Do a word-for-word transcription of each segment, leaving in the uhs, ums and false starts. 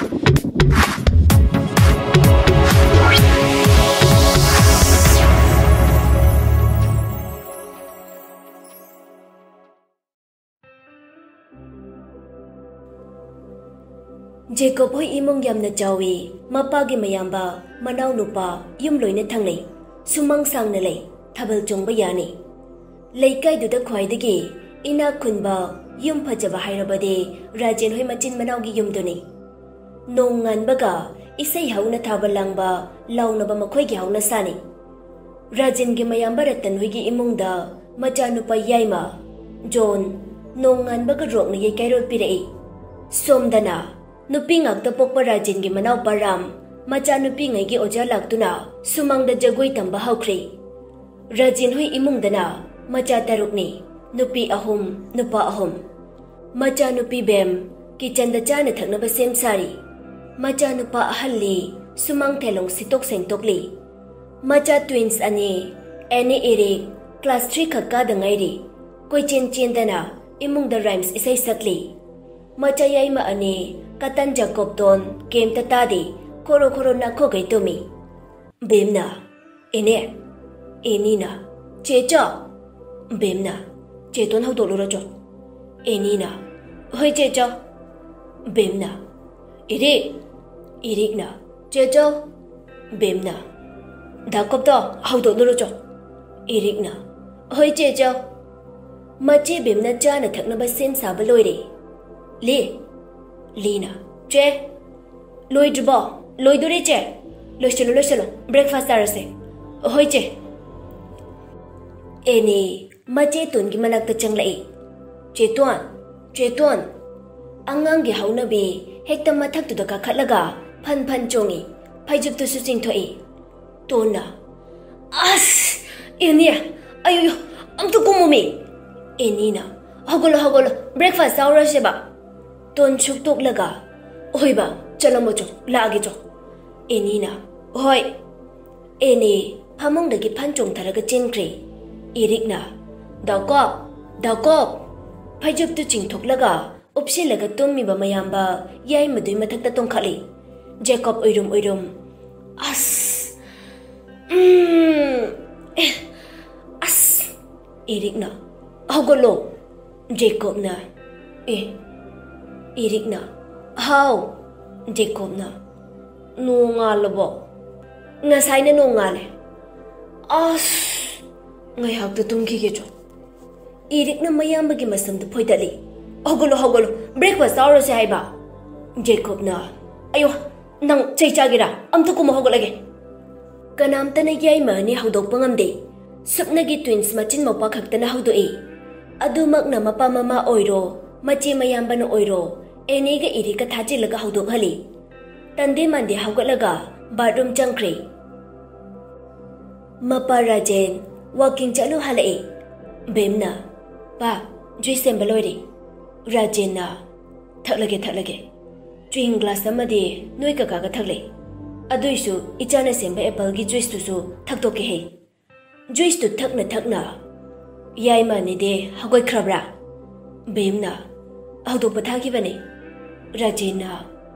ꯖꯦꯀꯣꯕ ꯍꯣꯏ ꯏꯃꯨꯡ ꯌꯥꯝꯅ ꯆꯥꯎꯏ꯫ ꯃꯄꯥꯒꯤ ꯃꯌꯥꯝꯕ, ꯃꯅꯥꯎꯅꯨꯄꯥ, ꯌꯨꯝ ꯂꯣꯏꯅ ꯊꯪꯅꯩ꯫ ꯁꯨꯃꯥꯡ ꯁꯥꯡꯅ ꯂꯩ꯫ ꯊꯥꯕꯜ ꯆꯣꯡꯕ ꯌꯥꯅꯤ꯫ ꯂꯩꯀꯥꯏꯗꯨꯗ ꯈ꯭ꯋꯥꯏꯗꯒꯤ ꯏꯅꯥꯛ ꯈꯨꯟꯕ, ꯌꯨꯝ ꯐꯖꯕ ꯍꯥꯏꯔꯕꯗꯤ ꯔꯥꯖꯦꯟ ꯍꯣꯏ ꯃꯆꯤꯟ ꯃꯅꯥꯎꯒꯤ ꯌꯨꯝꯗꯨꯅꯤ꯫ ꯅꯣꯡ ꯉꯥꯟꯕꯒ ꯏꯁꯩ ꯍꯧꯅ ꯊꯥꯕ ꯂꯥꯡꯕ, ꯂꯥꯎꯅꯕ ꯃꯈꯣꯏꯒꯤ ꯍꯧꯅꯁꯥꯅꯤ꯫ ꯔꯥꯖꯦꯟꯒꯤ ꯃꯌꯥꯝꯕ ꯔꯇꯟ ꯍꯣꯏꯒꯤ ꯏꯃꯨꯡꯗ ꯃꯆꯥꯅꯨꯄꯥ ꯌꯥꯏꯃ, ꯖꯣꯟ, ꯅꯣꯡ ꯉꯥꯟꯕꯒ ꯔꯣꯛꯅ ꯌꯩꯀꯥꯏꯔꯣꯜ ꯄꯤꯔꯛꯏ꯫ ꯁꯣꯝꯗꯅ ꯅꯨꯄꯤ ꯉꯥꯛꯇ ꯄꯣꯛꯄ ꯔꯥꯖꯦꯟꯒꯤ ꯃꯅꯥꯎꯄꯥ ꯔꯥꯝ, ꯃꯆꯥꯅꯨꯄꯤꯉꯩꯒꯤ ꯑꯣꯖꯥ ꯂꯥꯛꯇꯨꯅ ꯁꯨꯃꯥꯡꯗ ꯖꯒꯣꯏ ꯇꯝꯕ ꯍꯧꯈ꯭ꯔꯦ꯫ ꯔꯥꯖꯦꯟ ꯍꯣꯏ ꯏꯃꯨꯡꯗꯅ ꯃꯆꯥ ꯇꯔꯨꯛꯅꯤ, ꯅꯨꯄꯤ ꯑꯍꯨꯝ, ꯅꯨꯄꯥ ꯑꯍꯨꯝ꯫ ꯃꯆꯥꯅꯨꯄꯤ ꯕꯦꯝ ꯀꯤꯆꯟꯗ ꯆꯥꯅ ꯊꯛꯅꯕ ꯁꯦꯝ ꯁꯥꯔꯤ꯫ ꯃꯆꯥꯅꯨꯄꯥ ꯑꯍꯜꯂꯤ ꯁꯨꯃꯥꯡ ꯊꯦꯂꯣꯡ ꯁꯤꯠꯇꯣꯛ ꯁꯦꯡꯇꯣꯛꯂꯤ꯫ ꯃꯆꯥ ꯇ꯭ꯋꯤꯟꯁ ꯑꯅꯤ, ꯑꯦꯅꯤ ꯏꯔꯤꯛ, ꯀ꯭ꯂꯥꯁ ꯊ꯭ꯔꯤ ꯈꯛ ꯀꯥꯗ ꯉꯥꯏꯔꯤ꯫ ꯀꯣꯏꯆꯦꯟ ꯆꯦꯟꯗꯅ ꯏꯃꯨꯡꯗ ꯔꯥꯏꯝꯁ ꯏꯁꯩ ꯁꯛꯂꯤ꯫ ꯃꯆꯥ ꯌꯥꯏꯃ ꯑꯅꯤ, ꯀꯇꯟ ꯖꯀꯣꯕꯇꯣꯟ, ꯀꯩꯝꯇ ꯇꯥꯗꯦ, ꯈꯣꯔꯣ ꯈꯣꯔꯣ ꯅꯥꯈꯣꯛꯈꯩ ꯇꯨꯝꯃꯤ꯫ ꯕꯦꯝꯅ, "ꯏꯅꯦ"꯫ ꯑꯦꯅꯤꯅ, "ꯆꯦ ꯆꯣ"꯫ ꯕꯦꯝꯅ, "ꯆꯦꯇꯣꯟ ꯍꯧꯗꯣꯛꯂꯨꯔꯣ ꯆꯣ"꯫ ꯑꯦꯅꯤꯅ, "ꯍꯣꯏ ꯆꯦ ꯆꯣ"꯫ ꯕꯦꯝꯅ, "ꯏꯔꯤꯛ"꯫ ꯏꯔꯤꯛꯅ, "ꯆꯦ ꯆꯣ"꯫ ꯕꯦꯝꯅ, "ꯗꯥ ꯀꯣꯞꯇꯣ ꯍꯧꯗꯣꯛꯂꯨꯔꯣ ꯆꯣ"꯫ ꯏꯔꯤꯛꯅ, "ꯍꯣꯏ ꯆꯦ ꯆꯣ"꯫ ꯃꯆꯦ ꯕꯦꯝꯅ ꯆꯥꯅ ꯊꯛꯅꯕ ꯁꯦꯝ ꯁꯥꯕ ꯂꯣꯏꯔꯦ꯫ ꯂꯤ꯫ ꯂꯤꯅ, "ꯆꯦ"꯫ "ꯂꯣꯏꯗ꯭ꯔꯤꯕꯣ?" "ꯂꯣꯏꯗꯣꯔꯦ ꯆꯦ"꯫ "ꯂꯣꯏꯁꯤꯜꯂꯣ, ꯂꯣꯏꯁꯤꯜꯂꯣ, ꯕ꯭ꯔꯦꯛꯐꯥꯁ ꯆꯥꯔꯁꯦ"꯫ "ꯍꯣꯏ ꯆꯦ"꯫ ꯑꯦꯅꯤ ꯃꯆꯦ ꯇꯣꯟꯒꯤ ꯃꯅꯥꯛꯇ ꯆꯪꯂꯛꯏ꯫ "ꯆꯦ ꯇꯣꯟ, ꯆꯦ ꯇꯣꯟ"꯫ ꯑꯉꯥꯡꯒꯤ ꯍꯧꯅꯕꯤ ꯍꯦꯛꯇ ꯃꯊꯛꯇꯨꯗ ꯀꯥꯈꯠꯂꯒ ꯐꯟ ꯐꯟ ꯆꯣꯡꯉꯤ꯫ ꯐꯩꯖꯨꯞꯇꯨꯁꯨ ꯆꯤꯡꯊꯣꯛꯏ꯫ ꯇꯣꯟꯅ, "ꯑꯁ! ꯑꯦꯅꯤ, ꯑꯌꯣ, ꯑꯝꯇ ꯀꯨꯝꯃꯣꯃꯤ!" ꯑꯦꯅꯤꯅ, "ꯍꯧꯒꯠꯂꯣ, ꯍꯧꯒꯠꯂꯣ, ꯕ꯭ꯔꯦꯛꯐꯥꯁ ꯆꯥꯎꯔꯁꯦꯕ"꯫ ꯇꯣꯟ ꯁꯨꯛꯇꯣꯛꯂꯒ, "ꯍꯣꯏꯕ, ꯆꯠꯂꯝꯃꯣ ꯆꯣ, ꯂꯥꯛꯑꯒꯦ ꯆꯣ"꯫ ꯑꯦꯅꯤꯅ, "ꯍꯣꯏ"꯫ ꯑꯦꯅꯤ ꯐꯃꯨꯡꯗꯒꯤ ꯐꯟ ꯆꯣꯡꯊꯔꯒ ꯆꯦꯟꯈ꯭ꯔꯦ꯫ ꯏꯔꯤꯛꯅ, "ꯗꯥꯀꯣꯞ, ꯗꯥꯀꯣꯞ!" ꯐꯩꯖꯨꯞꯇꯨ ꯆꯤꯡꯊꯣꯛꯂꯒ ꯀꯨꯞꯁꯤꯜꯂꯒ ꯇꯨꯝꯃꯤꯕ ꯃꯌꯥꯝꯕ ꯌꯥꯏꯃꯗꯨꯒꯤ ꯃꯊꯛꯇ ꯇꯣꯡꯈꯠꯂꯤ꯫ ꯖꯦꯀꯣꯕ ꯎꯏꯔꯨꯝ ꯎꯏꯔꯨꯝ, "ꯑꯁ, ꯎꯝ, ꯑꯦ, ꯑꯁ!" ꯏꯔꯤꯛꯅ, "ꯍꯧꯒꯠꯂꯣ!" ꯖꯦꯀꯣꯕꯅ, "ꯑꯦ?" ꯏꯔꯤꯛꯅ, "ꯍꯥꯎ!" ꯖꯦꯀꯣꯕꯅ, "ꯅꯣꯡ ꯉꯥꯜꯂꯕꯣ?" "ꯉꯁꯥꯏꯅ ꯅꯣꯡ ꯉꯥꯜꯂꯦ꯫" "ꯑꯁ, ꯉꯥꯏꯍꯥꯛꯇ ꯇꯨꯝꯈꯤꯒꯦ ꯆꯣ꯫" ꯏꯔꯤꯛꯅ ꯃꯌꯥꯝꯕꯒꯤ ꯃꯁꯝꯗꯨ ꯐꯣꯏꯗꯠꯂꯤ꯫ "ꯍꯧꯒꯠꯂꯣ, ꯍꯧꯒꯠꯂꯣ, breakfast ꯆꯥꯎꯔꯁꯦ ꯍꯥꯏꯕ꯫" ꯖꯦꯀꯣꯕꯅ, "ꯑꯌꯣ, ꯅꯪ ꯆꯩ ꯆꯥꯒꯦꯔꯥ? ꯑꯝꯇ ꯀꯨꯝꯃꯣ, ꯍꯧꯒꯠꯂꯒꯦ꯫" ꯀꯅꯥꯝꯇꯅ ꯌꯥꯏꯃ ꯑꯅꯤ ꯍꯧꯗꯣꯛꯄ ꯉꯝꯗꯦ꯫ ꯁꯨꯞꯅꯒꯤ twins ꯃꯆꯤꯟ ꯃꯧꯄꯥ ꯈꯛꯇꯅ ꯍꯧꯗꯣꯛꯏ꯫ ꯑꯗꯨꯃꯛꯅ ꯃꯄꯥ ꯃꯃꯥ ꯑꯣꯏꯔꯣ, ꯃꯆꯦ ꯃꯌꯥꯝꯕꯅ ꯑꯣꯏꯔꯣ, ꯑꯦꯅꯤꯒ ꯏꯔꯤꯛꯀ ꯊꯥꯖꯤꯜꯂꯒ ꯍꯧꯗꯣꯛꯍꯜꯂꯤ꯫ ꯇꯟꯗꯦ ꯃꯥꯟꯗꯦ ꯍꯧꯒꯠꯂꯒ bathroom ꯆꯪꯈ꯭ꯔꯦ꯫ ꯃꯄꯥ ꯔꯥꯖꯦꯟ walking ꯆꯠꯂꯨ ꯍꯜꯂꯛꯑꯦ꯫ ꯕꯦꯝꯅ, "ꯄꯥ, juice ꯁꯦꯝꯕ ꯂꯣꯏꯔꯦ꯫" ꯔꯥꯖꯦꯟꯅ, "ꯊꯛꯂꯒꯦ, ꯊꯛꯂꯒꯦ꯫ Chewing glass ꯑꯃꯗꯤ ꯅꯣꯏ ꯀꯀꯥꯒ ꯊꯛꯂꯦ꯫ ꯑꯗꯨꯏꯁꯨ ꯏꯆꯥꯅ ꯁꯦꯝꯕ appleꯒꯤ juiceꯇꯨꯁꯨ ꯊꯛꯇꯣꯛꯀꯦ ꯍꯦ꯫" Juiceꯇꯨ ꯊꯛꯅ ꯊꯛꯅ, "ꯌꯥꯏꯃ ꯑꯅꯤꯗꯤ ꯍꯧꯒꯠꯈ꯭ꯔꯕ꯭ꯔꯥ?" ꯕꯦꯝꯅ, "ꯍꯧꯗꯣꯛꯄ ꯊꯥꯈꯤꯕꯅꯦ꯫" ꯔꯥꯖꯦꯟꯅ,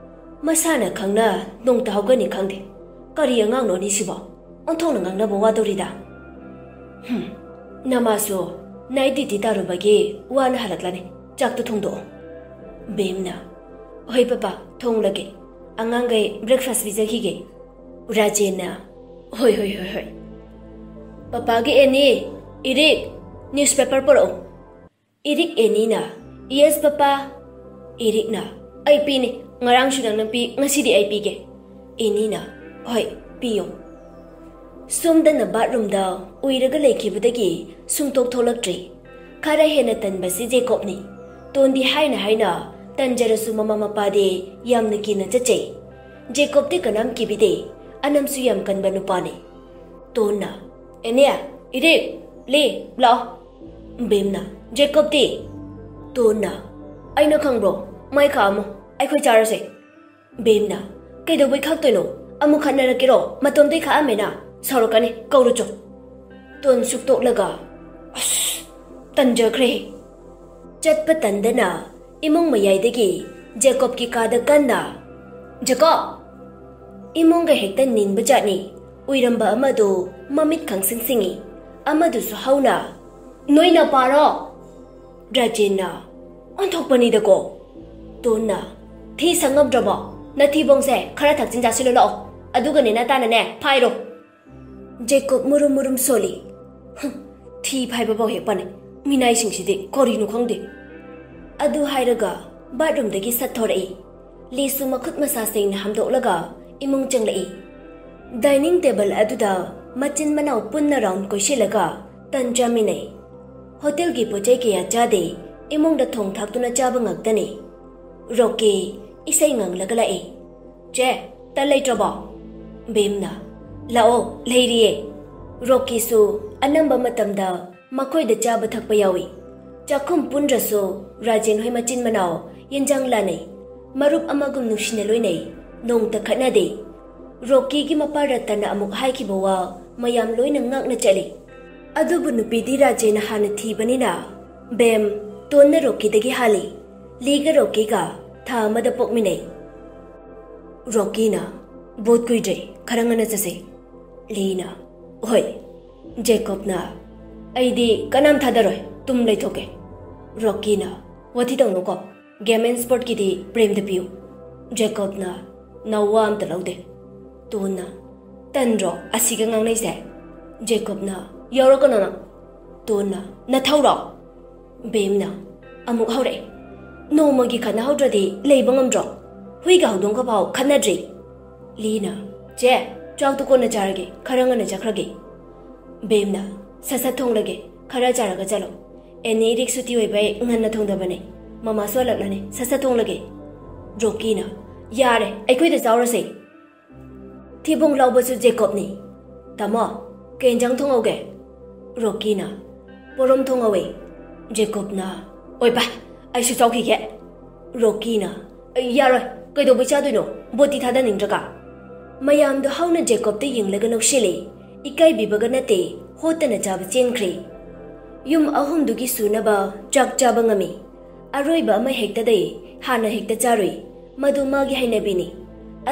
"ꯃꯁꯥꯅ ꯈꯪꯅ ꯅꯣꯡꯇ ꯍꯧꯒꯠꯅꯤ ꯈꯪꯗꯦ꯫ ꯀꯔꯤ ꯑꯉꯥꯡꯅꯣꯅꯤ ꯁꯤꯕꯣ? ꯑꯣꯟꯊꯣꯛꯅ ꯉꯥꯡꯅꯕ ꯋꯥꯗꯧꯔꯤꯗ꯫" "ꯍꯨꯝ, ꯅꯃꯥꯁꯨ night duty ꯇꯥꯔꯨꯕꯒꯤ ꯋꯥꯅ ꯍꯜꯂꯛꯂꯅꯤ꯫ ꯆꯥꯛꯇꯨ ꯊꯣꯡꯗꯣꯛꯑꯣ꯫" ꯕꯦꯝꯅ, "ꯍꯣꯏ ꯄꯄꯥ, ꯊꯣꯡꯂꯒꯦ꯫ ꯑꯉꯥꯡꯈꯩ breakfast ꯄꯤꯖꯈꯤꯒꯦ꯫" ꯔꯥꯖꯦꯟꯅ, "ꯍꯣꯏ, ꯍꯣꯏ, ꯍꯣꯏ, ꯍꯣꯏ꯫ ꯄꯄꯥꯒꯤ ꯑꯦꯅꯤ, ꯏꯔꯤꯛ, newspaper ꯄꯨꯔꯛꯎ꯫" ꯏꯔꯤꯛ ꯑꯦꯅꯤꯅ, "Yes ꯄꯄꯥ꯫" ꯏꯔꯤꯛꯅ, "ꯑꯩ ꯄꯤꯅꯤ, ꯉꯔꯥꯡꯁꯨ ꯅꯪꯅ ꯄꯤ, ꯉꯁꯤꯗꯤ ꯑꯩ ꯄꯤꯒꯦ꯫" ꯑꯦꯅꯤꯅ, "ꯍꯣꯏ, ꯄꯤꯌꯨ꯫" ꯁꯣꯝꯗꯅ bathroomꯗ ꯎꯏꯔꯒ ꯂꯩꯈꯤꯕꯗꯒꯤ ꯁꯨꯡꯊꯣꯛ ꯊꯣꯛꯂꯛꯇ꯭ꯔꯤ꯫ ꯈꯔ ꯍꯦꯟꯅ ꯇꯟꯕꯁꯤ ꯖꯦꯀꯣꯕꯅꯤ꯫ ꯇꯣꯟꯗꯤ ꯍꯥꯏꯅ ꯍꯥꯏꯅ ꯇꯟꯖꯔꯁꯨ ꯃꯃꯥ ꯃꯄꯥꯗꯤ ꯌꯥꯝꯅ ꯀꯤꯅ ꯆꯠꯆꯩ꯫ ꯖꯦꯀꯣꯕꯇꯤ ꯀꯅꯥꯝ ꯀꯤꯕꯤꯗꯦ, ꯑꯅꯝꯁꯨ ꯌꯥꯝ ꯀꯟꯕ ꯅꯨꯄꯥꯅꯤ꯫ ꯇꯣꯟꯅ, "ꯑꯦꯅꯦ, ꯏꯔꯤꯛ, ꯂꯤ, ꯂꯥꯛꯑꯣ꯫" ꯕꯦꯝꯅ, "ꯖꯦꯀꯣꯕꯇꯤ?" ꯇꯣꯟꯅ, "ꯑꯩꯅ ꯈꯪꯕ꯭ꯔꯣ? ꯃꯩ ꯈꯥꯛꯑꯝꯃꯣ, ꯑꯩꯈꯣꯏ ꯆꯥꯔꯁꯦ꯫" ꯕꯦꯝꯅ, "ꯀꯩꯗꯧꯕꯩ ꯈꯥꯛꯇꯣꯏꯅꯣ? ꯑꯃꯨꯛ ꯈꯠꯅꯔꯛꯀꯦꯔꯣ? ꯃꯇꯣꯝꯇꯩ ꯈꯥꯛꯑꯝꯃꯦꯅ, ꯁꯥꯎꯔꯛꯀꯅꯤ, ꯀꯧꯔꯨ ꯆꯣ꯫" ꯇꯣꯟ ꯁꯨꯛꯇꯣꯛꯂꯒ, "ꯑꯁ, ꯇꯟꯖꯈ꯭ꯔꯦ꯫" ꯆꯠꯄ ꯇꯟꯗꯅ ꯏꯃꯨꯡ ꯃꯌꯥꯏꯗꯒꯤ ꯖꯦꯀꯣꯕꯀꯤ ꯀꯥꯗ ꯀꯟꯅ, "ꯖꯦꯀꯣꯕ!" ꯏꯃꯨꯡꯒ ꯍꯦꯛꯇ ꯅꯤꯟꯕ ꯖꯥꯠꯅꯤ꯫ ꯎꯏꯔꯝꯕ ꯑꯃꯗꯨ ꯃꯃꯤꯠ ꯈꯪꯁꯤꯡ ꯁꯤꯡꯏ, ꯑꯃꯗꯨꯁꯨ ꯍꯧꯅ, "ꯅꯣꯏ ꯅꯄꯥꯔꯣ?" ꯔꯥꯖꯦꯟꯅ, "ꯑꯣꯟꯊꯣꯛꯄꯅꯤꯗꯀꯣ!" ꯇꯣꯟꯅ, "ꯊꯤ ꯁꯪꯉꯝꯗ꯭ꯔꯕꯣ? ꯅꯊꯤꯕꯣꯡꯁꯦ ꯈꯔ ꯊꯛꯆꯤꯟ ꯆꯥꯁꯤꯜꯂꯨ ꯂꯥꯛꯑꯣ, ꯑꯗꯨꯒꯅꯦ ꯅꯇꯥꯅꯅꯦ ꯐꯥꯏꯔꯣ!" ꯖꯦꯀꯣꯕ ꯃꯨꯔꯨꯝ ꯃꯨꯔꯨꯝ ꯁꯣꯜꯂꯤ꯫ "ꯍꯨꯝ, ꯊꯤ ꯐꯥꯏꯕ ꯐꯥꯎ ꯍꯦꯛ ꯄꯥꯅꯩ, ꯃꯤꯅꯥꯏꯁꯤꯡꯁꯤꯗꯤ ꯀꯔꯤꯅꯣ ꯈꯪꯗꯦ꯫" ꯑꯗꯨ ꯍꯥꯏꯔꯒ ꯕꯥꯠꯔꯨꯝꯗꯒꯤ ꯁꯠ ꯊꯣꯔꯛꯏ꯫ ꯂꯤꯁꯨ ꯃꯈꯨꯠ ꯃꯁꯥ ꯁꯦꯡꯅ ꯍꯥꯝꯗꯣꯛꯂꯒ ꯏꯃꯨꯡ ꯆꯪꯂꯛꯏ꯫ ꯗꯥꯏꯅꯤꯡ ꯇꯦꯕꯜ ꯑꯗꯨꯗ ꯃꯆꯤꯟ ꯃꯅꯥꯎ ꯄꯨꯟꯅ ꯔꯥꯎꯟ ꯀꯣꯏꯁꯤꯜꯂꯒ ꯇꯟ ꯆꯥꯃꯤꯟꯅꯩ꯫ ꯍꯣꯇꯦꯜꯒꯤ ꯄꯣꯠ ꯆꯩ ꯀꯌꯥ ꯆꯥꯗꯦ, ꯏꯃꯨꯡꯗ ꯊꯣꯡ ꯊꯥꯛꯇꯨꯅ ꯆꯥꯕ ꯉꯥꯛꯇꯅꯤ꯫ ꯔꯣꯀꯤ ꯏꯁꯩ ꯉꯪꯂꯒ ꯂꯥꯛꯏ꯫ "ꯆꯦ, ꯇꯟ ꯂꯩꯇ꯭ꯔꯕꯣ?" ꯕꯦꯝꯅ, "ꯂꯥꯛꯑꯣ, ꯂꯩꯔꯤꯌꯦ꯫" ꯔꯣꯀꯤꯁꯨ ꯑꯅꯝꯕ ꯃꯇꯝꯗ ꯃꯈꯣꯏꯗ ꯆꯥꯕ ꯊꯛꯄ ꯌꯥꯎꯏ꯫ ꯆꯥꯛꯈꯨꯝ ꯄꯨꯟꯗ꯭ꯔꯁꯨ ꯔꯥꯖꯦꯟ ꯍꯣꯏ ꯃꯆꯤꯟ ꯃꯅꯥꯎ ꯌꯦꯟꯖꯥꯡ ꯂꯥꯟꯅꯩ꯫ ꯃꯔꯨꯞ ꯑꯃꯒꯨꯝ ꯅꯨꯡꯁꯤꯅ ꯂꯣꯏꯅꯩ꯫ ꯅꯣꯡꯇ ꯈꯠꯅꯗꯦ꯫ ꯔꯣꯀꯤꯒꯤ ꯃꯄꯥ ꯔꯇꯟꯅ ꯑꯃꯨꯛ ꯍꯥꯏꯈꯤꯕ ꯋꯥ ꯃꯌꯥꯝ ꯂꯣꯏꯅ ꯉꯥꯛꯅ ꯆꯠꯂꯤ꯫ ꯑꯗꯨꯕꯨ ꯅꯨꯄꯤꯗꯤ ꯔꯥꯖꯦꯟꯅ ꯍꯥꯟꯅ ꯊꯤꯕꯅꯤꯅ ꯕꯦꯝ, ꯇꯣꯟꯅ ꯔꯣꯀꯤꯗꯒꯤ ꯍꯥꯜꯂꯤ꯫ ꯂꯤꯒ ꯔꯣꯀꯤꯒ ꯊꯥ ꯑꯃꯗ ꯄꯣꯛꯃꯤꯟꯅꯩ꯫ ꯔꯣꯀꯤꯅ, "ꯚꯣꯠ ꯀꯨꯏꯗ꯭ꯔꯦ, ꯈꯔ ꯉꯟꯅ ꯆꯠꯁꯦ꯫" ꯂꯤꯅ, "ꯍꯣꯏ꯫" ꯖꯦꯀꯣꯕꯅ, "ꯑꯩꯗꯤ ꯀꯅꯥꯝ ꯊꯥꯗꯔꯣꯏ, ꯇꯨꯝ ꯂꯩꯊꯣꯛꯀꯦ꯫" ꯔꯣꯀꯤꯅ, "ꯋꯥꯊꯤ ꯇꯧꯅꯨꯀꯣ, ꯒꯦꯝ ꯑꯦꯟ ꯁ꯭ꯄꯣꯔꯠꯀꯤꯗꯤ ꯄ꯭ꯔꯦꯝꯗ ꯄꯤꯌꯨ꯫" ꯖꯦꯀꯣꯕꯅ, "ꯅꯋꯥ ꯑꯝꯇ ꯂꯧꯗꯦ꯫" ꯇꯣꯟꯅ, "ꯇꯟꯗ꯭ꯔꯣ ꯑꯁꯤꯒ ꯉꯥꯡꯅꯩꯁꯦ?" ꯖꯦꯀꯣꯕꯅ, "ꯌꯥꯎꯔꯛꯀꯅꯣ ꯅꯪ꯫" ꯇꯣꯟꯅ, "ꯅꯊꯧꯔꯣ?" ꯕꯦꯝꯅ ꯑꯃꯨꯛ ꯍꯧꯔꯛꯑꯦ, "ꯅꯣꯡꯃꯒꯤ ꯈꯠꯅꯍꯧꯗ꯭ꯔꯗꯤ ꯂꯩꯕ ꯉꯝꯗ꯭ꯔꯣ? ꯍꯨꯏꯒ ꯍꯧꯗꯣꯡꯒ ꯐꯥꯎ ꯈꯠꯅꯗ꯭ꯔꯤ꯫" ꯂꯤꯅ, "ꯆꯦ, ꯆꯥꯛꯇꯣ ꯀꯣꯟꯅ ꯆꯥꯔꯒꯦ, ꯈꯔ ꯉꯟꯅ ꯆꯠꯈ꯭ꯔꯒꯦ꯫" ꯕꯦꯝꯅ, "ꯁꯠ ꯁꯠ ꯊꯣꯡꯂꯒꯦ, ꯈꯔ ꯆꯥꯔꯒ ꯆꯠꯂꯣ꯫ ꯑꯦꯅꯤ ꯔꯤꯛꯁ ꯁꯨꯇꯤ ꯑꯣꯏꯕꯩ ꯉꯟꯅ ꯊꯣꯡꯗꯕꯅꯦ꯫ ꯃꯃꯥꯁꯨ ꯍꯜꯂꯛꯂꯅꯤ, ꯁꯠ ꯁꯠ ꯊꯣꯡꯂꯒꯦ꯫" ꯔꯣꯀꯤꯅ, "ꯌꯥꯔꯦ, ꯑꯩꯈꯣꯏꯗ ꯆꯥꯎꯔꯁꯦ꯫" ꯊꯤꯕꯣꯡ ꯂꯥꯎꯕꯁꯨ ꯖꯦꯀꯣꯕꯅꯤ꯫ "ꯇꯥꯃꯣ, ꯀꯩ ꯌꯦꯟꯖꯥꯡ ꯊꯣꯡꯍꯧꯒꯦ?" ꯔꯣꯀꯤꯅ, "ꯄꯣꯔꯣꯝ ꯊꯣꯡꯍꯧꯋꯦ꯫" ꯖꯦꯀꯣꯕꯅ, "ꯑꯣꯏꯕ, ꯑꯩꯁꯨ ꯆꯥꯎꯈꯤꯒꯦ꯫" ꯔꯣꯀꯤꯅ, "ꯌꯥꯔꯣꯏ, ꯀꯩꯗꯧꯕꯩ ꯆꯥꯗꯣꯏꯅꯣ? ꯕꯣꯠꯇꯤ ꯊꯥꯗꯅꯤꯡꯗ꯭ꯔꯒ꯫" ꯃꯌꯥꯝꯗꯣ ꯍꯧꯅ ꯖꯦꯀꯣꯕꯇ ꯌꯦꯡꯂꯒ ꯅꯣꯛꯁꯤꯜꯂꯤ꯫ ꯏꯀꯥꯏꯕꯤꯕꯒ ꯅꯠꯇꯦ, ꯍꯣꯠꯇꯅ ꯆꯥꯕ ꯆꯦꯟꯈ꯭ꯔꯦ꯫ ꯌꯨꯝ ꯑꯍꯨꯝꯗꯨꯒꯤ ꯁꯨꯅꯕ ꯆꯥꯛ ꯆꯥꯕ ꯉꯝꯃꯤ꯫ ꯑꯔꯣꯏꯕ ꯑꯃ ꯍꯦꯛꯇꯗꯩ ꯍꯥꯟꯅ ꯍꯦꯛꯇ ꯆꯥꯔꯨꯏ꯫ ꯃꯗꯨ ꯃꯥꯒꯤ ꯍꯩꯅꯕꯤꯅꯤ꯫